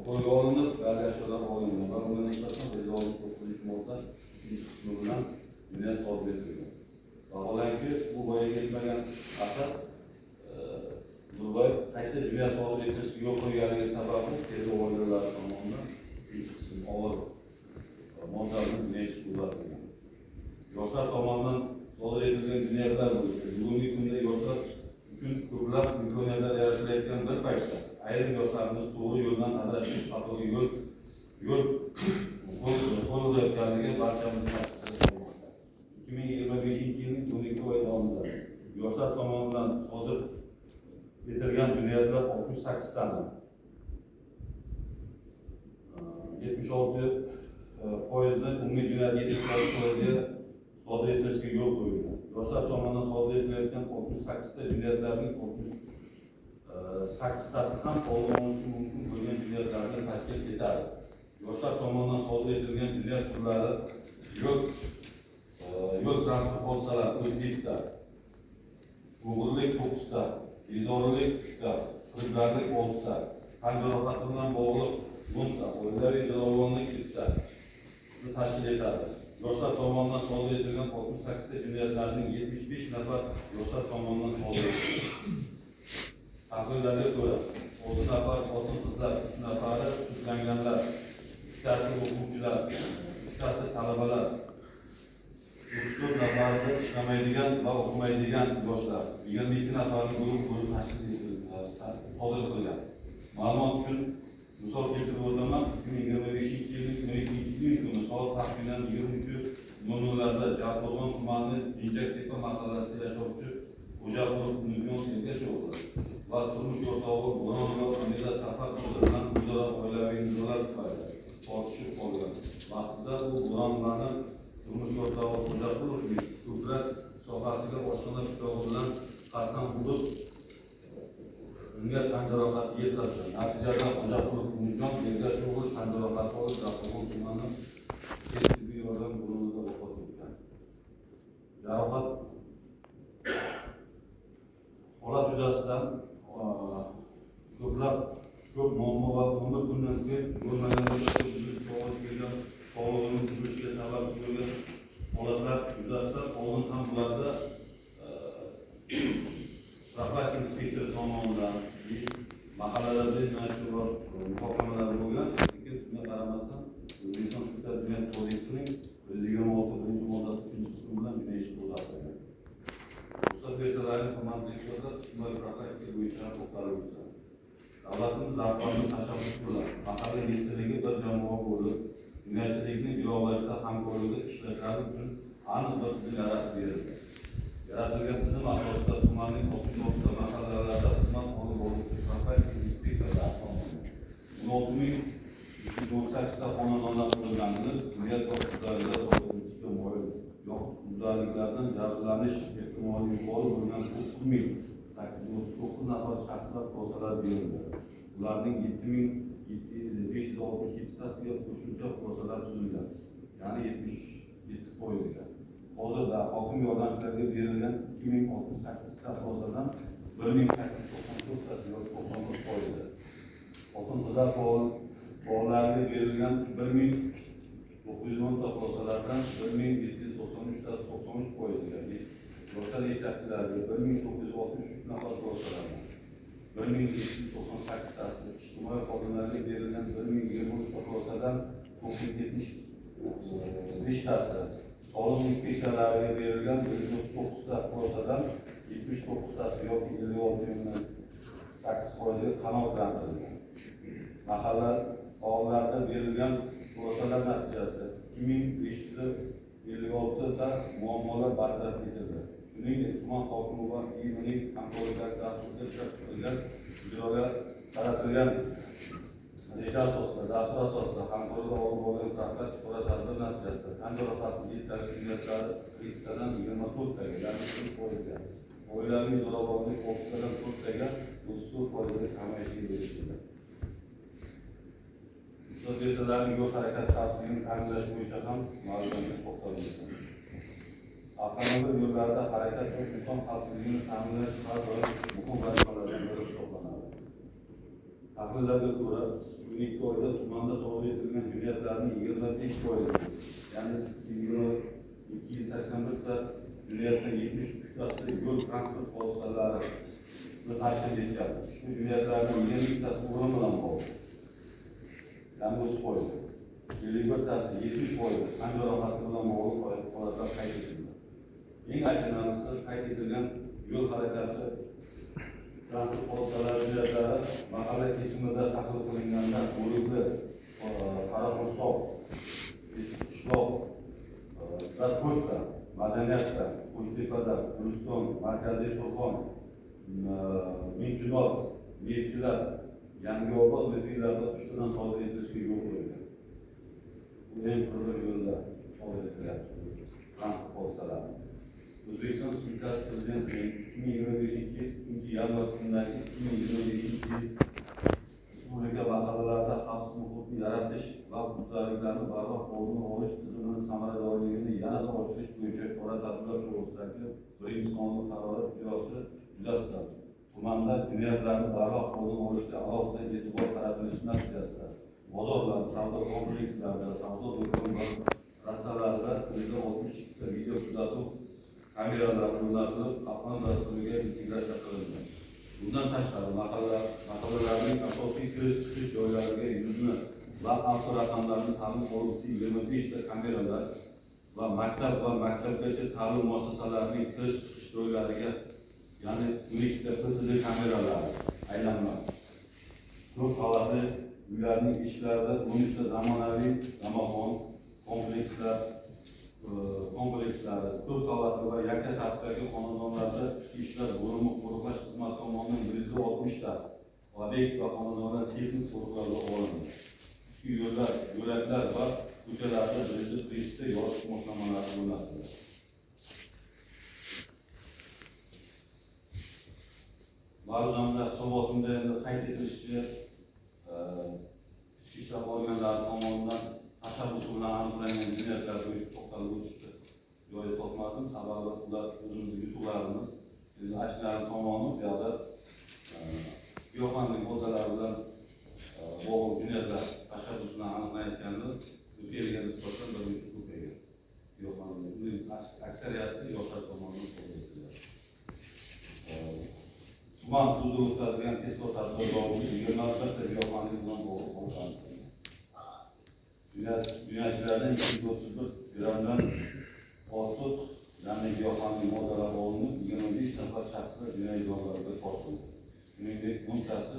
qo'lga olinib, ba'zi ashyolar olingan va unga nisbatan 169 modda 3-qismi bilan jinoyat sodir etilgan. Vaholanki, bu voyaga yetmagan Asad Nurboyev qayta jinoyat sodir etilishga yo'l qo'yganligi sababli tergov organlari tomonidan 3-qism og'ir modda bilan jinoyat ishi qo'zg'atilgan. Yoshlar tomonidan sodir etilgan jinoyatlar bo'yicha bugungi kunda yoshlar uchun ko'plab imkoniyatlar yaratilayotgan bir paytda ayrim yoshlarimiz to'g'ri yo'ldan adashib, xatoga yo'l qo'l urayotganligi barchamizni. 2025-yilning 12 oy davomida yoshlar tomonidan sodir etilgan jinoyatlar 68 tani, 76%ni, umumiy jinoyat 76%ga sodir etilishiga yo'l qo'yilgan. Yoshlar tomonidan sodir etilayotgan 68 ta jinoyatlarning 68tasi ham oldini olishi mumkin bo'lgan jinoyatlarni tashkil etadi. Yoshlar tomonidan sodir etilgan jinoyat turlari: yo'l transport hodisalari 37 ta, o'g'irlik to'qqizta, bezorilik uchta, firibgarlik oltita, tan jarohati bilan bog'liq 10 ta, oilaviy zo'ravonlik bitta tashkil etadi. Yoshlar tomonidan sodir etilgan 68 ta jinoyatlarning 75 nafar yoshlar tomonidan sodir etilgan. Tahlillarga ko'ra, olti nafar xotin qizlar, uch nafari sudlanganlar, ikkitasi o'quvchilar, uchtasi talabalar, 34 nafarida ishlamaydigan va o'qimaydigan yoshlar, 22 nafarni guruh bo'lib tashkil sodir qilgan. Ma'lumot uchun misol keltirib o'taman: 2025-yilning 12-iyun kuni soat taxminan 23:00 larda Jarqo'rg'on tumani Jinjaktepa mahallasida yashovchi Xo'jaqulov Umidjon Ergash o'g'li va turmush o'rtog'i Bo'ronova Umida Safar qizi bilan o'zaro oilaviy nizolar tufayli tortishib qolgan vaqtida u Bo'ronovani turmush o'rtog'i Xo'jaqulovning ko'krak sohasiga oshxona pichog'i bilan qasddan urib, unga tan jarohati yetkazgan. Natijada Xo'jaqulov Umidjon Ergash o'g'li tan jarohati olib, Jarqo'rg'on tumani tez tibbiy yordam bo'limida vafot etgan. Jarohat holat yuzasidan ko'plab ko'p muammo va 11 kundan keyin bo'lmagan kelgan sog'lig'ini buzilishiga sabab bo'lgan holatlar yuzasidan oldin ham bularda profilaktika inspektori tomonidan mahallalarda mana shu muhokamalar bo'lgan, lekin shunga qaramasdan O'zbekiston Respublikasi Jinoyat kodeksining 126 1-moddasi 3-qismi bilan jinoiy ish qo'zg'atilgan. Ruxsat bersalaring, hurmatli deputatlar, ijtimoiy profilaktika bo'yicha to'xtalib o'tsam. Davlatimiz rahbarining tashabbusi bilan mahalla yettiligi bir jamoa bo'lib, jinoyatchilikni jilovlashda hamkorlikda ishlashlari uchun aniq bir tizim yaratib berildi. Yaratilgan tizim asosida tumanning 66 ta mahallalarida xizmat olib boruvchi profilaktika inspektorlari tomonidan 16 318 ta xonadonlar o'rganilib, jinoyat va huquqbuzarliklar sodir etishga moyil yoxud huquqbuzarliklardan jabrlanish ehtimoli yuqori bo'lgan 9839 nafar shaxslar xulosalar berildi. Ularning 7567tasiga qo'shimcha xulosalar tuzilgan, ya'ni 77%ga. Hozirda hokim yordamchilariga berilgan 2068 ta xulosadan 1894tasi yoki 91%i. Xotin qizlar faollariga berilgan 1910 ta xulosalardan 1793tasi, 93%ga. Yoshlar yetakchilariga 1963 nafar xulosalardan 1798tasi, ijtimoiy xodimlarga berilgan 1023 ta xulosadan 975tasi, soliq inspeksiyalariga berilgan 139 ta xulosadan 79tasi yoki 56,8%ga qanoatlantirilgan. Mahalla faollarida berilgan xulosalar natijasida 2556 ta muammolar bartaraf etildi. Shuningdek, tuman hokimi va IIMning hamkorlikdagi dasturida ishlab chiqilgan, ijroga qaratilgan Reja asosida, dastur asosida hamkorlik olib borilgan profilaktik chora-tadbir natijasida tan jarohati yetkazish jinoyatlari 42tadan 24taga, ya'ni 40%ga, oilaviy zo'ravonlik 6tadan 4taga, 34%ga kamayishiga erishildi. Ruxsat bersalarning yo'l harakati xavfsizligini ta'minlash bo'yicha ham ma'lumotga to'xtalib o'tdim. Avtomobil yo'llarida harakat va inson xavfsizligini ta'minlash har doim muhim vazifalardan biri hisoblanadi. Tahlillarga ko'ra, 12 oyda tumanda sodir etilgan jinoyatlarning 25%, ya'ni 281 ta jinoyatdan 73tasi yo'l transport hodisalari tashkil etgan. Ushbu jinoyatlarning 22tasi o'lim bilan bog'liq, ya'ni 30%, 51tasi 70% tan jarohati bilan bog'liq holatlar qayd etildi. Eng achinarlisi, qayd etilgan yo'l harakati transport hodisalari jinoyatlari mahalla kesimida tahlil qilinganda O'rikli, Qaraqursov, Qishloq va To'rtta, Madaniyatda, Qo'shtepada, Guliston, Markaziy Surxon, Mingchinor, Neftchilar, Yangiobod va 3tadan sodir etilishiga yo'l qo'yilgan. Bu eng qirg'in yo'lda sodir etilyapti transport hodisalari. O'zbekiston Respublikasi Prezidentining 2025 3 yanvar kunidagi 2025 yil respublika mahallalarida xavfsiz muhitni yaratish va huquqbuzarliklarni barvaqt oldini olish tizimini samaradorligini yanada oshirish bo'yicha chora-tadbirlar to'g'risidagi birinchi sonli qarori ijrosi yuzasidan tumanda jinoyatlarni barvaqt oldini olishga alohida e'tibor qaratilishi natijasida bozorlar, savdo komplekslarida, savdo do'kon va rastalarida 162 ta video kuzatuv kameralari o'rnatilib, Afg'on dasturiga integratsiya qilindi. Bundan tashqari, mahallalarning asosiy kirish-chiqish joylariga yuzni va avtoraqamlarni tanib oluvchi 25 ta kameralar va maktab va maktabgacha ta'lim muassasalarining kirish-chiqish joylariga, ya'ni 12 ta PTZ kameralari aylanma. Ko'p qavatli uylarning eshiklarida 13 ta zamonaviy domofon komplekslari, ko'p qavatli va yakka tartibdagi xonadonlarda ichki ishlar bo'limi qo'riqlash xizmati tomonidan 160 ta obyekt va xonadonlar texnik qo'riqlovga olindi. Ichki yo'llar, yo'laklar va ko'chalarda 140 ta yoritish moslamalari o'rnatildi. Ma'ruzamda, hisobotimda endi qayd etilishicha, ichki ishlar organlari tomonidan tashabbusi bilan aniqlangan jinoyatlar bo'yicha to'xtalib o'tishdi. Joyi topmadim, sababi ular o'zimizni yutuqlarimiz. Endi achinarli tomoni bu yoqda giyohvandlik moddalari bilan bog'liq jinoyatlar tashabbus bilan aniqlanayotganda o'tgan yilga nisbatan bir muncha ko'paygan. Giyohvandlik, uning aksariyati yoshlar tomonidan sodir etiladi. Tuman hududida o'tkazilgan tezkor tadbir davomida 21 ta giyohvandlik bilan bog'liq holat aniqlangan. Jinoyatchilardan 231 grammdan ortiq ya'ni giyohvandlik moddalari olinib, 25 nafar shaxslar jinoiy javobgarlikka tortildi. Shuningdek, 10 tasi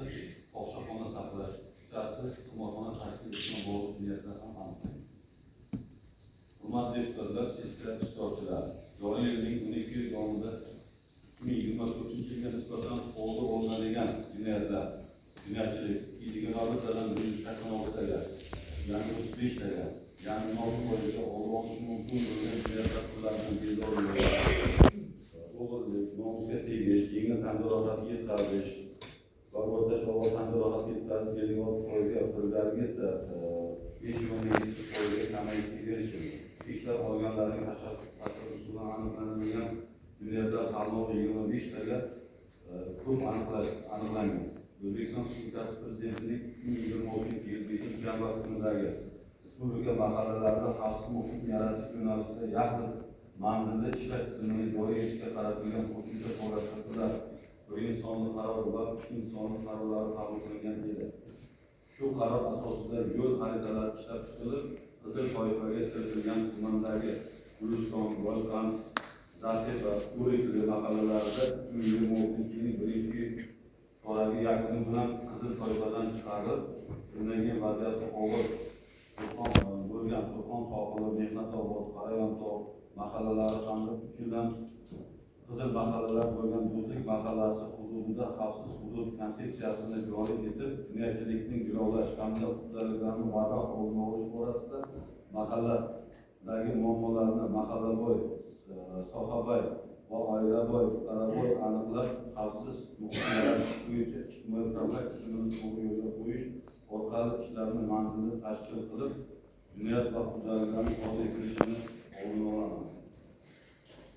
fohishaxona saqlash, 3 tasi qimorxona tashkil etish bilan bog'liq jinoyatlar ham aniqlangan. Hurmatli deputatlar, sessiya ishtirokchilari, joriy yilning 12 oy davomida 2024 yilga nisbatan oldi olinadigan jinoyatlar, jinoyatchilik 221 tadan 186 taga, ya'ni 35 taga, ya'ni 16%ga oldi olishi mumkin bo'lgan jinoyatlar turlaridan bezorilik, o'g'irlik, nomusga tegish, yengil tan jarohati yetkazish va o'rtacha og'ir tan jarohati yetkazish 56%ga, ilgarigi esa 5,7%ga kamayishga erishildi. Ishlar organlarining tashabbusi bilan aniqlanadigan jinoyatlar salmog'i 25 taga ko'p aniqlangan. O'zbekiston Respublikasi Prezidentining 2026 yil 5 yanvar kunidagi respublika mahallalarida xavfsiz muhitni yaratish yo'nalishida yaqin manzilda ishlash tizimini joriy etishga qaratilgan qo'shimcha chora-tadbirlar birinchi sonli qarori va ikkinchi sonli qarorlari qabul qilingan edi. Shu qaror asosida yo'l xaritalari ishlab chiqilib, qizil toifaga kiritilgan tumandagi Guliston, Boyqan, Zartepa, O'rikli mahallalarida 2026 yilning birinchi choragi yakuni bilan qizil toifadan chiqarib, undan keyin vaziyati og'ir bo'lgan Surxon sohili, Mehnatobod, Qarayontoq mahallalari hamda 3 yildan qizil mahallalar bo'lgan Do'stlik mahallasi hududi hududida xavfsiz hudud konsepsiyasini joriy etib, jinoyatchilikning jilovlash hamda huquqbuzarliklarni barvaqt oldini olish borasida mahalladagi muammolarni mahallaboy, sohaboy va oilaboy, fuqaroboy aniqlab, xavfsiz muhit yaratish bo'yicha ijtimoiy profilaktika tizimini to'g'ri yo'lga qo'yish orqali ishlarni manzilli tashkil qilib, jinoyat va huquqbuzarliklarni sodir etilishini oldini olaman.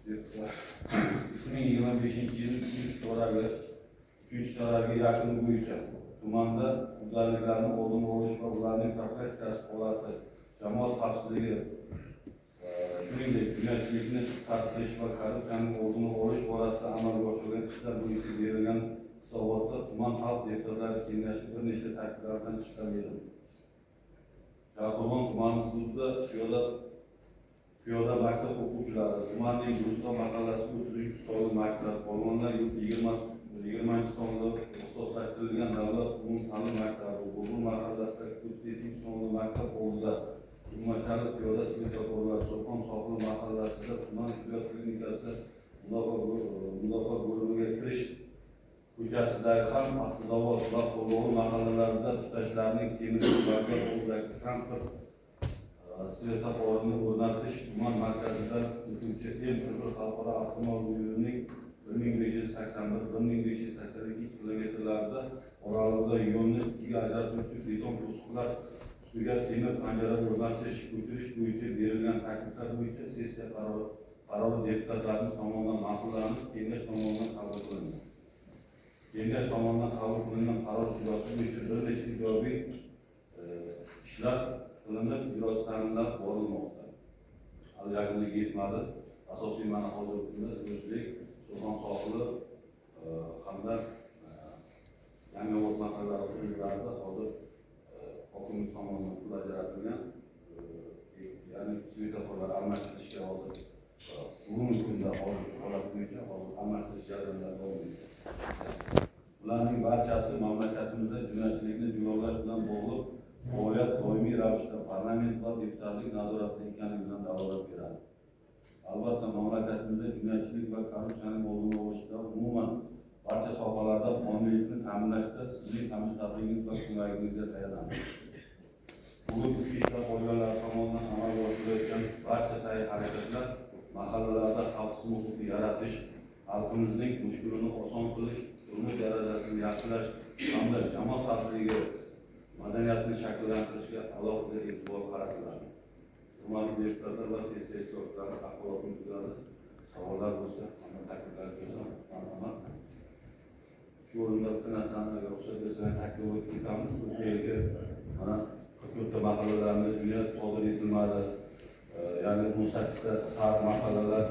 2025-yil 3 choragi yakuni bo'yicha tumanda huquqbuzarliklarni oldini olish va ularning profilaktikasi holati, jamoat xavfsizligi, shuningdek, jinoyatchilikni qisqartirish va korrupsiyaning oldini olish borasida amalga oshirilgan ishlar bo'yicha berilgan hisobotda tuman xalq deputatlari kengashi bir nechta takliflardan chiqqan edi. Jarqo'rg'on tumani hududida piyoda maktab o'quvchilari, tumanning Guliston mahallasi 33 sonli maktab, Polvonlar yurti 20 sonli ixtisoslashtirilgan davlat umumta'lim maktabi, Bobur mahallasida 37 sonli maktab oldida Turmachali piyoda svetoforlar, Sulton sohili mahallasida tuman tibbiyot klinikasi mudofaa bo'limiga kirish ko'chasidagi ham Avtozavod va Qo'rg'on mahallalarida tutashlarning temir yo'l vokzal oldidagi transport svetoforini o'rnatish, tuman markazidan o'tuvchi M41 xalqaro avtomobil yo'lining 1581-1582 kilometrlarida oralig'ida yo'lni ikkiga ajratuvchi beton to'siqlar ustiga temir panjara o'rnatish, ko'chirish bo'yicha berilgan takliflar bo'yicha sessiya qarori deputatlarimiz tomonidan ma'qullanib, kengash tomonidan qabul qilindi. Kengash tomonidan qabul qilingan qaror ijrosi bo'yicha bir necha ijobiy ishlar qilinib, ijrosi ta'minlab borilmoqda. Hali yakuniga yetmadi. Asosiy mana hozirgi kunda Do'stlik, Sulton sohili hamda Yangiobod mahallalari hududlarida hozir hokimimiz tomonidan pul ajratilgan, ya'ni svetoforlar almashtirishga hozir bugungi kunda hozirgi holat bo'yicha hozir almashtirish jarayonlari davom etmoqda. Bularning barchasi mamlakatimizda jinoyatchilikni jilovlash bilan bog'liq faoliyat doimiy ravishda parlament va deputatlik nazoratida ekanligi bilan dalolat beradi. Albatta, mamlakatimizda jinoyatchilik va korrupsiyaning oldini olishda, umuman barcha sohalarda qonuniylikni ta'minlashda sizning hamjihatligingiz va ko'magingizga tayanamiz. Bugun ichki ishlar organlari tomonidan amalga oshirilayotgan barcha sa'y-harakatlar mahallalarda xavfsiz muhitni yaratish, xalqimizning mushkulini oson qilish, turmush darajasini yaxshilash hamda jamoat xavfsizligi madaniyatini shakllantirishga alohida e'tibor qaratiladi. Hurmatli deputatlar va sessiya ishtirokchilari, axborot tugadi. Savollar bo'lsa, hamda takliflar bo'lsa, marhamat. Shu o'rinda bitta narsani agar ruxsat bersangiz taklif o'tib ketamiz. Bu yerga mana 44 ta mahallalarni jinoyat sodir etilmadi. Ya'ni 18 ta sariq mahallalar,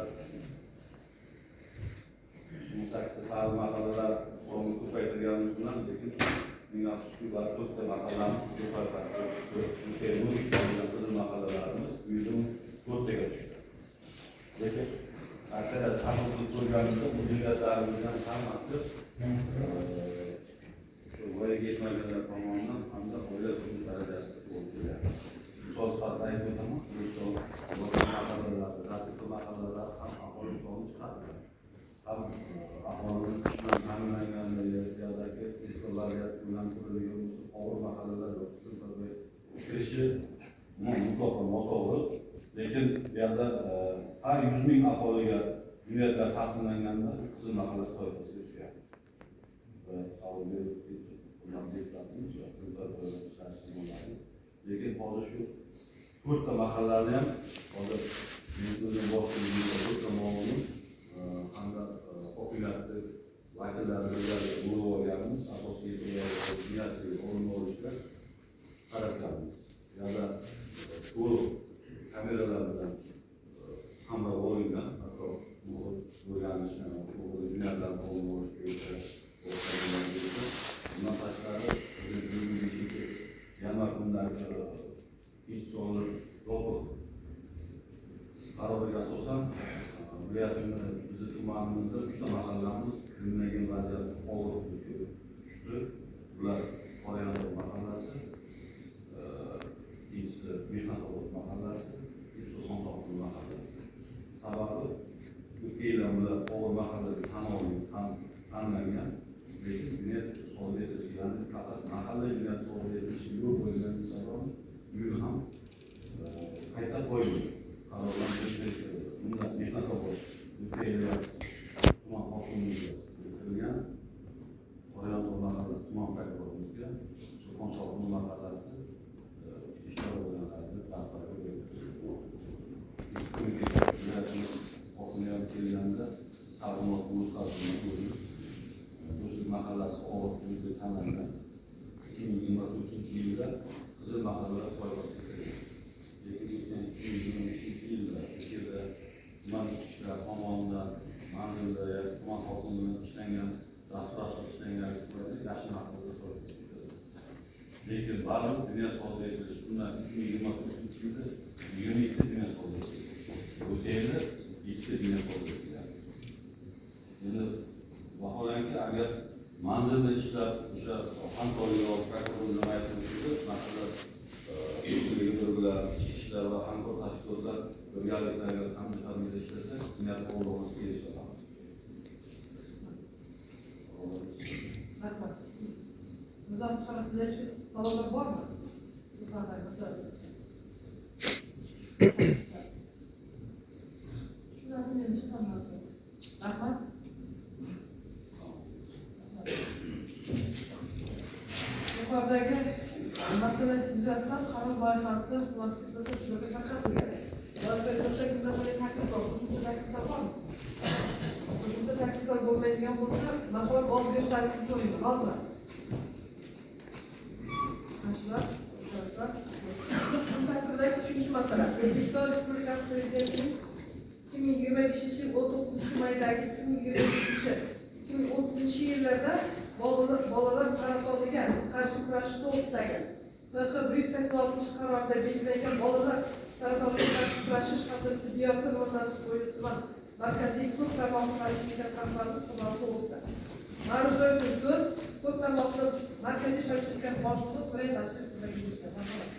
18 ta sariq mahallalar soni ko'paytirganimiz bilan, lekin ming afsuski, 4 ta mahallamiz qizil toifasiga tushdi. Qizil mahallalarimiz 114 taga tushdi. Lekin aksariyat tahlil qilib ko'rganimizda bu jinoyatlarimizdan hammasi shu voyaga yetmaganlar tomonidan hamda oila turmush darajasida to'g'ri kelyapti. Misol sifatida aytib o'taman, mahallalarda, Latifa mahallalar ham aholi soni chiqarilgan. Ham aholini ish bilan ta'minlanganligi, yerdagi eski vaziyat bilan qurilgan og'ir mahallalar yo'q, kirishi mutlaqo noto'g'ri. Lekin bu yerda har 100 ming aholiga jinoyatlar taqsimlanganda qizil mahalla toifasiga tushyapti. Savol berib lekin hozir shu 4 ta mahallalarni ham hozir men o'zim boshchiligimda 4 ta muammoning hamda hokimiyatni vakillari birgalikda bo'lib olganmiz. Asosiy jinoyatchilik oldini olishga qaratganmiz. Bu yerda to'liq kameralar bilan qamrab olingan, atrof muhit o'rganish, jinoyatlarni oldini olish bo'yicha. Bundan tashqari 25 yanvar kunidagi ikkinchi sonli yopiq qaroriga asosan viloyatimizda, bizni tumanimizda 3 ta mahallamiz kriminogen vaziyat og'ir tushdi. Bular Qorayandor mahallasi, ikkinchisi Mehnatobod mahallasi, Sulton mahallasi. Sababi o'tgan yil bular og'ir mahalla deb tan olingan, tanlangan. Viloyatimiz hokimiyati kelganda taqdimot o'tkazilgan bo'ldi. Do'stlik mahallasi og'ir hududga tanlangan. 2024-yilda Qizil mahalla poygasiga kirgan. Lekin 2025-yilda ikkida tuman ichki ishlar tomonidan manzilda yoki tuman hokimi bilan ishlangan dastur asosida ishlangan yashil mahalla poygasiga kirdi. Lekin baribir jinoyat sodir etilishi undan 2024-yilda 22 jinoyat sodir etildi. O'sha yili 7 jinoyat sodir etilgan. Endi vaholanki agar manzilda ishlab o'sha hamkorlik olib prokuror aytib mahalla bir bilan ichki ishlar va hamkor tashkilotlar birgalikda agar hamkorlikda ishlasa jinoyat oldini olishga erisha olamiz. Rahmat. Nizom chiqarib savollar bormi? Tushunarli menimcha hammasi. Rahmat. Yuqoridagi masala yuzasidan qaror loyihasi munosib sizlarga tarqatilgan. Loyiha kimda qanday taklif bor? Qo'shimcha takliflar bormi? Qo'shimcha takliflar bo'lmaydigan bo'lsa, maqol ovoz berishlaringizni so'rayman. Roziman. Qarshilar, muxolifat. Taqdirdagi uchinchi masala. O'zbekiston Respublikasi Prezidentining 2025-yil 19 maydagi 2025-2030 yillarda bolalar saratoniga qarshi kurashish to'g'risidagi PQ 186 qarorida belgilangan bolalar saratoniga qarshi kurashish hamda tibbiyotni rivojlantirish bo'yicha tuman markaziy ko'p tarmoqli poliklinikasi rahbarining hisoboti to'g'risida. Ma'ruza uchun so'z ko'p tarmoqli markaziy poliklinikasi boshlig'i To'ray Rashidov berilgan. Marhamat.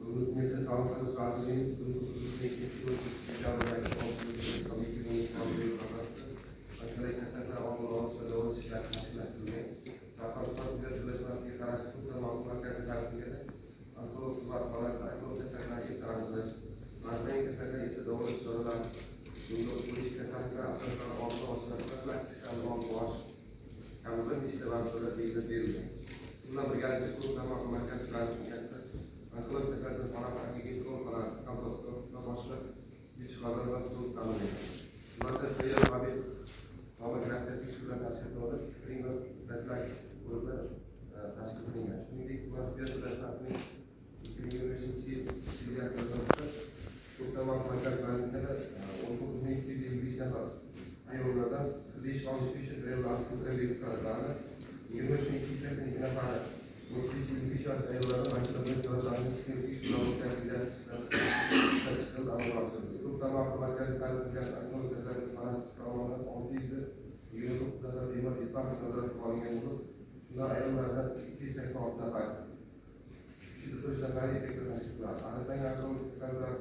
Bugungacha Sog'liqni saqlash vazirligining 19 dekabrdagi onkologik kasalliklar oldini olish va davolash ishlari tashkillashtirilgan. Darhol tibbiyot birlashmasiga qarashli ko'p tarmoqli markaziy poliklinikada onkolog xizmat xonasida onkologik kasalliklarni erta aniqlash, aniqlangan kasalliklarni erta davolash choralarini yo'lga qo'yish, kasalliklar asoslarini oldini olish va profilaktik ishlarni olib borish kabi bir nechta vazifalar belgilab berilgan. Shu bilan birgalikda ko'p tarmoqli markaziy poliklinikasida onkologik kasalliklar xonasi, onkoginekologiya xonasi, kolposkop va boshqa jihozlar bilan to'liq ta'minlangan. Tumanda sayyor mobil mammografiya tekshiruvlar tashkil qilinib, skrining va profilaktik ko'riklar tashkil qilingan. Shuningdek, tuman tibbiyot birlashmasining 2025 yil asosida ko'p tarmoqli markaz poliklinikada 19 255 nafar ayollardan 45-65 ayollarning ko'krak bezi saratoni, 23 282 nafari 35-55 yosh ayollardan onkologik saratonining skrining tekshiruvlari o'tkazilgan ishlab chiqilib amalga oshirildi. Ko'p tarmoqli markaziy poliklinikasi onkologik kasallik xonasi tomonidan 629 nafar bemor dispanser nazoratga olingan bo'lib, shundan ayollardan 286 nafar, 343 nafari erkaklar tashkil qiladi. Aniqlangan onkologik kasalliklar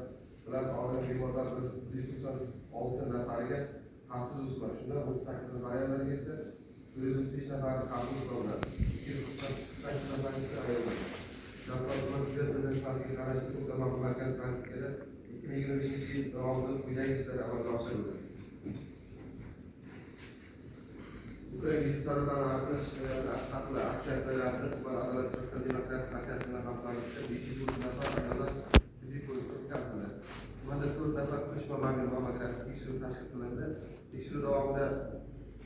bilan og'rigan bemorlar 196 nafariga xavfsiz o'sma, shundan 38 nafar ayollarga esa 435 nafari xavfli o'sma bilan, 248 nafari esa ayollar. Darhol tuman tibbiyot birlashmasiga qarashli ko'p tarmoqli markaziy poliklinikada 2025 yil davomida quyidagi ishlar amalga oshirildi. Ko'krak bezi saratoni aniqlash saqla aksiyasi doirasida tuman Adolat sotsial demokratik partiyasi bilan hamkorlikda 530 nafar ayollar tibbiy ko'rikdan o'tkazildi. Tumanda 4 nafar qo'shma mobil mammografik tekshiruv tashkil qilindi. Tekshiruv davomida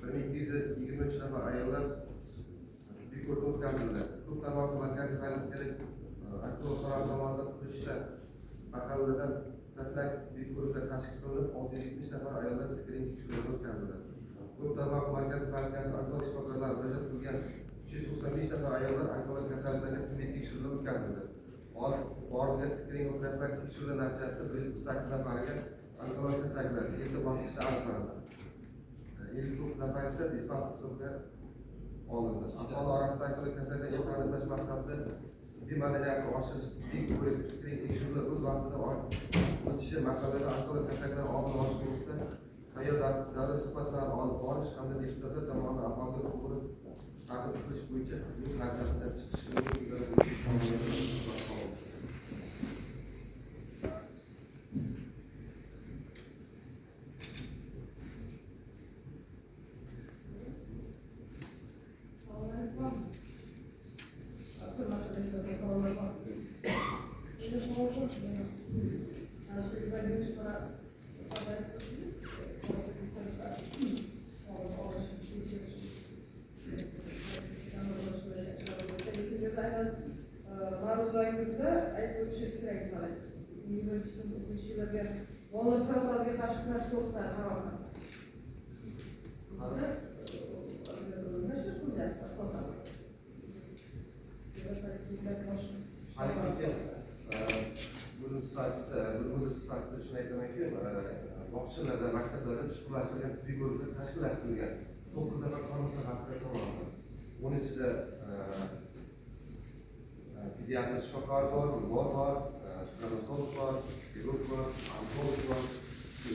1223 nafar ayollar tibbiy ko'rikdan o'tkazildi. Ko'p tarmoqli markaziy poliklinikada onkolog xonasi tomonidan 43ta mahalladan profilaktik tibbiy ko'riklar tashkil qilinib, 670 nafar ayollar skrining tekshiruvlaridan o'tkazildi. Ko'p tarmoqli markaziy poliklinikasi onkolog shifokorlari murojaat qilgan 395 nafar ayollar onkologik kasalliklarga tibbiy tekshiruvlar o'tkazildi. Olib borilgan skrining va profilaktik tekshiruvlar natijasida 148 nafariga onkologik kasalliklar erta bosqichda aniqlandi. 59 nafar esa dispanser hisobga olindi. Aholi orasida onkologik kasalliklarni erta aniqlash maqsadida tibbiy madaniyatni oshirish, tibbiy ko'rik, skrining tekshiruvlar o'z vaqtida o'tishi, mahallada onkologik kasalliklarni oldini olish to'g'risida sayyor davlat suhbatlarini olib borish hamda deputatlar tomonidan aholiga to'g'ri targ'ib qilish bo'yicha yo'l xaritasi ishlab chiqish. Ma'ruzalaringizda aytib o'tishingiz kerak mana 2023 yillarga bolalar saratonga qarshi kurash to'g'risida qaror nima asosan? Poliklinika bo'lim sifatida, bo'lim sifatida shuni aytamanki, bog'chalarda, maktablarda chuqurlashtirilgan tibbiy ko'riklar tashkillashtirilgan. 9 nafar qon mutaxassislar tomonidan. Uni ichida pediatr shifokor bor, bor bor, travmatolog bor, xirurg bor, onkolog bor,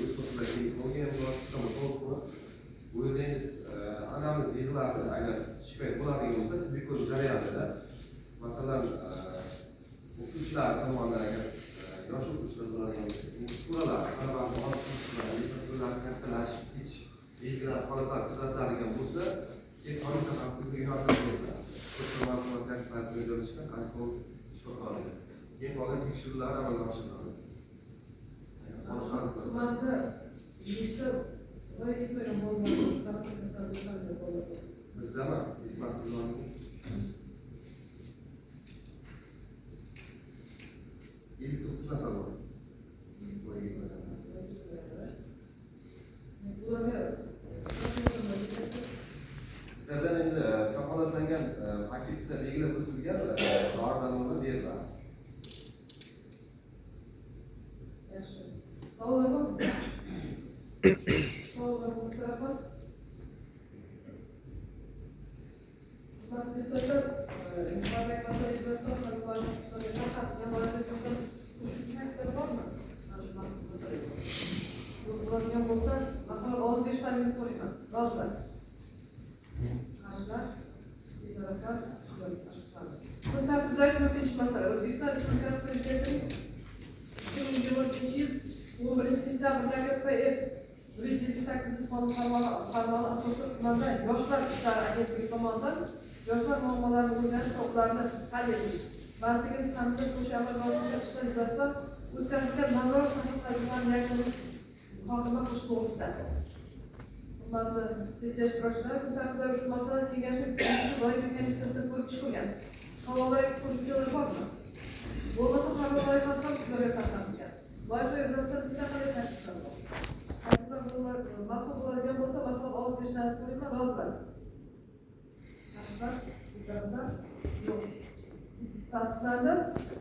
o'z ginekologiya ham bor, stomatolog bor. Bu yerda endi anamnez yig'iladi, agar shikoyat bo'ladigan bo'lsa, tibbiy ko'rik jarayonida, masalan, o'qituvchilar tomonidan agar yosh o'quvchilar bo'ladigan bo'lsa, so'raladi, talabani og'iz kattalashib ketish belgilar, holatlar kuzatiladigan bo'lsa, keyin qon mutaxassisiga yo'naltiriladi. Ko'p joylashgan onkolog shifokoriga. Keyin qolgan tekshiruvlar amalga oshiriladi. Tumanda nechta voyaga yetmagan bolalar bor? Saraton kasalligi qanday bolalar bor? Bizdami? Esmatov tumanida 59 nafar bor. Voyaga yetmaganlar. Ularga Bizlardan endi kafolatlangan paketda belgilab o'tilgan dori darmonlar beriladi. Yaxshi. Savollar bormi? Savollar bo'lsa, rahmat. Hurmatli deputatlar, yuqoridagi masala yuzasidan qaror loyihasi tarqatilgan loyiha yuzasidan qo'shimcha bormi? Mana shu mazkur masalaga. Bo'ladigan bo'lsa, marhamat, ovoz berishlaringizni so'rayman. Rozilar? Qarshilar? Betaraflar? Kun tartibidagi to'rtinchi masala. O'zbekiston Respublikasi Prezidentining 2023 yil 11 sentyabrdagi PF 158 sonli farmoni asosida tumanda Yoshlar ishlari agentligi tomonidan yoshlar muammolarini o'rganish va ularni hal etish, bandligini ta'minlash bo'yicha amalga oshirilgan ishlar yuzasidan o'tkazilgan nazorat tadbirlarini yakunini muhokama qilish to'g'risida. Hurmatli sessiya ishtirokchilari, kun tartibidagi ushbu masala Kengashning birinchi doimiy komissiyasida ko'rib chiqilgan. Savollar yoki qo'shimchalar bormi? Bo'lmasa, qaror loyihasi ham sizlarga tarqatilgan. Loyiha yuzasidan bitta qanday takliflar bor? Takliflar ma'qul bo'ladigan bo'lsa, marhamat, ovoz berishlaringizni so'rayman. Rozilar? Qarshilar? Betaraflar? Yo'q. Tasdiqlandi.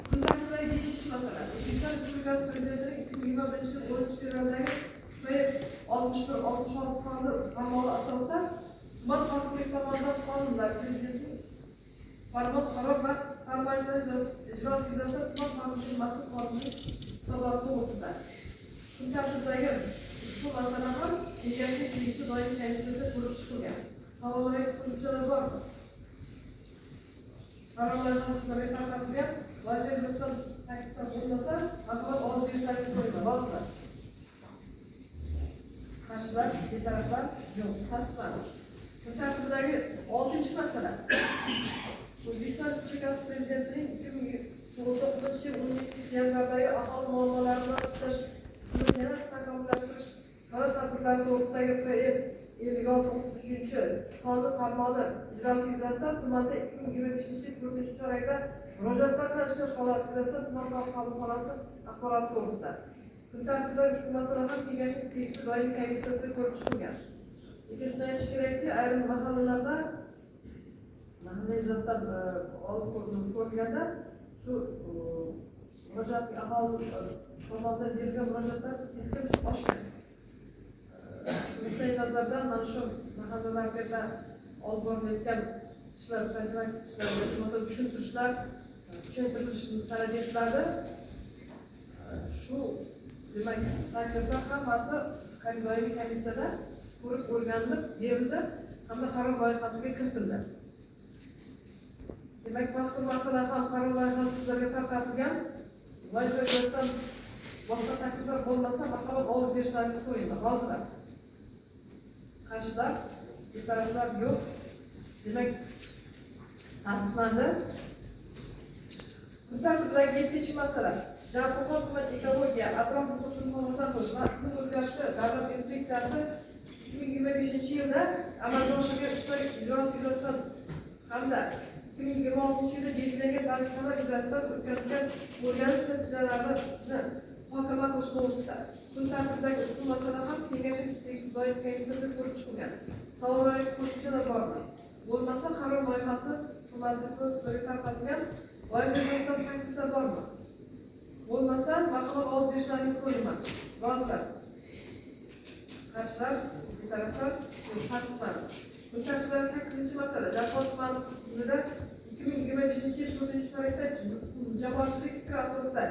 Kun tartibidagi beshinchi masala. O'zbekiston Respublikasi Prezidentining 2021 yil 10 fevraldagi P 61 66 sonli farmoni asosida tuman hokimligi tomonidan qonunlar, Prezidentning farmon, qaror va farmoyishlari ijrosi yuzasidan tuman hokimligi mas'ul xodimining hisoboti to'g'risida. Kun tartibidagi ushbu masala ham Kengashning tegishli doimiy komissiyasida ko'rib chiqilgan. Savollar yoki qo'shimchalar bormi? Qaror loyihasi sizlarga tarqatilgan. Loyiha yuzasidan takliflar bo'lmasa, marhamat, ovoz berishlaringizni so'rayman. Rozilar? Qarshilar? Betaraflar? Yo'q. Tasdiqlandi. Kun tartibidagi oltinchi masala. O'zbekiston Respublikasi Prezidentining 2019 yil 17 yanvardagi aholi muammolari bilan ishlash tizimini yanada takomillashtirish chora tadbirlari to'g'risidagi PF 56 33 sonli farmoni ijrosi yuzasidan tumanda 2025 yil to'rtinchi chorakda murojaatlar bilan ishlash holati yuzasidan tuman xalq qabulxonasi axboroti to'g'risida. Kun tartibidagi ushbu masala ham Kengashning tegishli doimiy komissiyasida ko'rib chiqilgan. Lekin shuni aytish kerakki, ayrim mahallalarda, mahalla yuzasidan olib ko'rilganda, shu murojaat, aholi tomonidan berilgan murojaatlar keskin oshgan. Shu nuqtai nazardan mana shu mahallalarda olib borilayotgan ishlar, profilaktik ishlar yoki bo'lmasa tushuntirishlar kuchaytirilishini talab etiladi. Shu, demak, takliflar hammasi doimiy komissiyada ko'rib, o'rganilib berildi hamda qaror loyihasiga kiritildi. Demak, mazkur masala ham qaror loyihasi sizlarga tarqatilgan. Loyiha yuzasidan boshqa takliflar bo'lmasa, marhamat, ovoz berishlaringizni so'rayman. Rozilar? Qarshilar? Betaraflar? Yo'q. Demak, tasdiqlandi. Kun tartibidagi yettinchi masala. Jarqo'rg'on tuman ekologiya, atrof muhitni muhofaza qilish va iqlim o'zgarishi davlat inspeksiyasi 2025-yilda amalga oshirgan ishlar ijrosi yuzasidan hamda 2026-yilda belgilangan vazifalar yuzasidan o'tkazilgan o'rganish natijalarini muhokama qilish to'g'risida. Kun tartibidagi ushbu masala ham kengashning tegishli doimiy komissiyasida ko'rib chiqilgan. Savollarga qo'shimchalar bormi? Bo'lmasa, qaror loyihasi hurmatli sizlarga tarqatilgan. Loyiha yuzasidan takliflar bormi? Bo'lmasa, marhamat, ovoz berishlaringizni so'rayman. Rozilar? Qarshilar? Betaraflar? Tasdiqlandi. Kun tartibidagi 8-masala. Jarqo'rg'on tumanida 2025-yil 4-chorakda jamoatchilik fikri asosida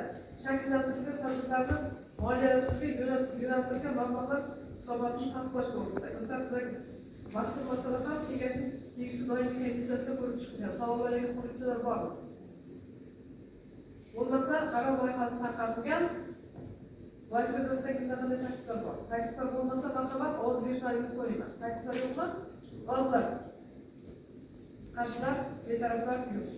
shakllantirilgan tadbirlarni moliyalashtirishga yo'naltirilgan mablag'lar hisobotini tasdiqlash to'g'risida. Kun tartibidagi mazkur masala ham kengashning tegishli doimiy komissiyasida ko'rib chiqilgan. Savollar yoki qo'shimchalar bormi? Bo'lmasa, qaror loyihasi tarqatilgan. Loyiha yuzasidan kimda qanday takliflar bor? Takliflar bo'lmasa, marhamat, ovoz berishlaringizni so'rayman. Takliflar yo'qmi? Rozilar? Qarshilar? Betaraflar? Yo'q.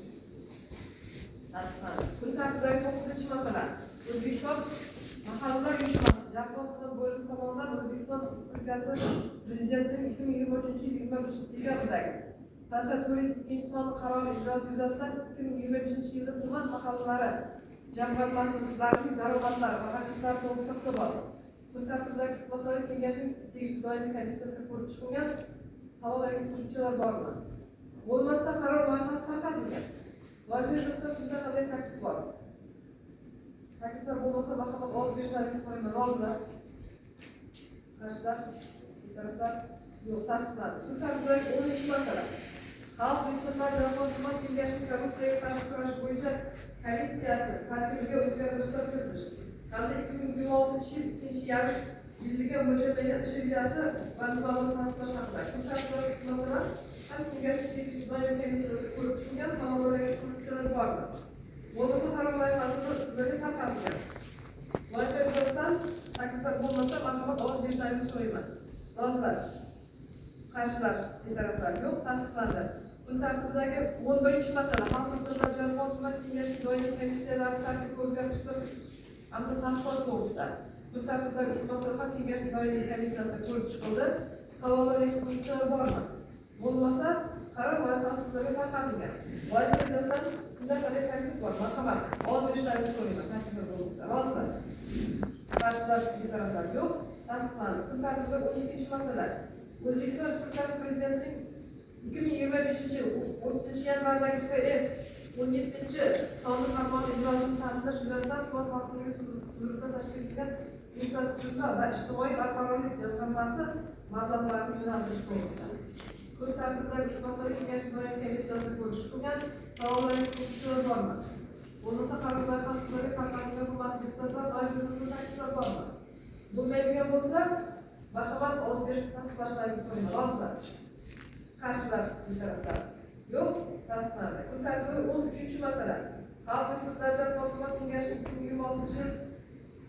Tasdiqlandi. Kun tartibidagi 9-masala. O'zbekiston mahallalar uyushmasi Jarqo'rg'on tuman bo'limi tomonidan O'zbekiston Respublikasi Prezidentining 2023-yil 21-dekabrdagi PF 402-sonli qarori ijrosi yuzasidan 2025-yilda tuman mahallalari jamg'armalarining daromadlari va xarajatlari to'g'risida hisobot. Kun tartibidagi ushbu masala kengashning tegishli doimiy komissiyasida ko'rib chiqilgan. Savol yoki qo'shimchalar bormi? Bo'lmasa, qaror loyihasi tarqatilgan. Loyiha yuzasidan kimda qanday taklif bor? Takliflar bo'lmasa, marhamat, ovoz berishlaringizni so'rayman. Rozilar? Qarshilar? Betaraflar? Yo'q. Tasdiqlandi. Kun tartibidagi 10-masala. Xalq deputatlari Jarqo'rg'on tuman kengashining korrupsiyaga qarshi kurashish bo'yicha komissiyasi tarkibiga o'zgartirishlar kiritish hamda 2026-yil ikkinchi yarim yilliga mo'ljallangan ish rejasi va nizomini tasdiqlash haqida. Kun tartibidagi ushbu masala ham kengashning tegishli doimiy komissiyasida ko'rib chiqilgan. Savollar yoki qo'shimchalar bormi? Bo'lmasa, qaror loyihasini sizlarga tarqatilgan. Loyiha yuzasidan takliflar bo'lmasa, marhamat, ovoz berishlaringizni so'rayman. Rozilar? Qarshilar? Betaraflar? Yo'q. Tasdiqlandi. Kun tartibidagi 11-masala. Xalq deputatlari Jarqo'rg'on tuman kengashining doimiy komissiyalari tarkibiga o'zgartirishlar kiritish hamda tasdiqlash to'g'risida. Kun tartibidagi ushbu masala ham kengashning doimiy komissiyasida ko'rib chiqildi. Savollar yoki qo'shimchalar bormi? Bo'lmasa, qaror loyihasi sizlarga tarqatilgan. Loyiha yuzasidan kimda qanday taklif bor? Marhamat, ovoz berishlaringizni so'rayman. Takliflar bo'lmasa. Rozilar? Qarshilar? Betaraflar? Yo'q. Tasdiqlandi. Kun tartibidagi 12-masala. O'zbekiston Respublikasi Prezidentining 2025-yil 30-yanvardagi PF 17-sonli farmoni ijrosini ta'minlash yuzasidan tuman hokimligi huzurida tashkil etilgan infratuzilma va ijtimoiy barqarorlik jamg'armasi mablag'larini yo'naltirish to'g'risida. Kun tartibidagi ushbu masala kengashning doimiy komissiyasida ko'rib chiqilgan. Savollar yoki qo'shimchalar bormi? Bo'lmasa, qaror loyihasi sizlarga tarqatilgan. Hurmatli deputatlar, loyiha yuzasidan takliflar bormi? Bo'lmaydigan bo'lsa, marhamat, ovoz berib tasdiqlashlaringizni so'rayman. Rozilar? Qarshilar? Betaraflar? Yo'q. Tasdiqlandi. Kun tartibi 13-masala. Xalq deputatlari Jarqo'rg'on tuman kengashining 2026-yil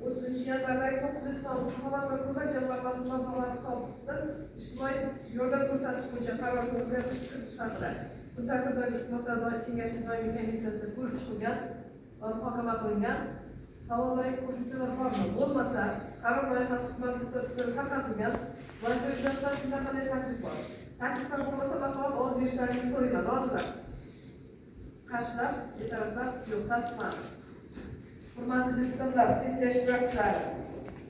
30-yanvardagi 9-sonli Saxovat va ko'mak jamg'armasi mablag'lari hisobidan ijtimoiy yordam ko'rsatish bo'yicha qarorga o'zgartirish kiritish haqida. Kun tartibidagi ushbu masala kengashning doimiy komissiyasida ko'rib chiqilgan va muhokama qilingan. Savollar yoki qo'shimchalar bormi? Bo'lmasa, qaror loyihasi hurmatli deputatlar tarqatilgan. Loyiha yuzasidan kimda qanday taklif bor? Takliflar bo'lmasa, marhamat, ovoz berishlaringizni so'rayman. Rozilar? Qarshilar? Betaraflar? Yo'q. Tasdiqlandi. Hurmatli deputatlar, sessiya ishtirokchilari,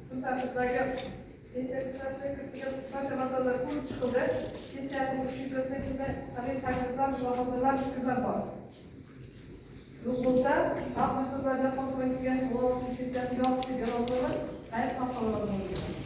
kun tartibidagi sessiya tartibiga kiritilgan barcha masalalar ko'rib chiqildi. Sessiyaning o'tishi yuzasidan kimda qanday takliflar, mulohazalar, fikrlar bor? Yo'q bo'lsa, Xalq deputatlari Jarqo'rg'on tuman kengashining 16-sessiyasi yopiq deb e'lon qilaman. Xayr, sog' salomat bo'ling.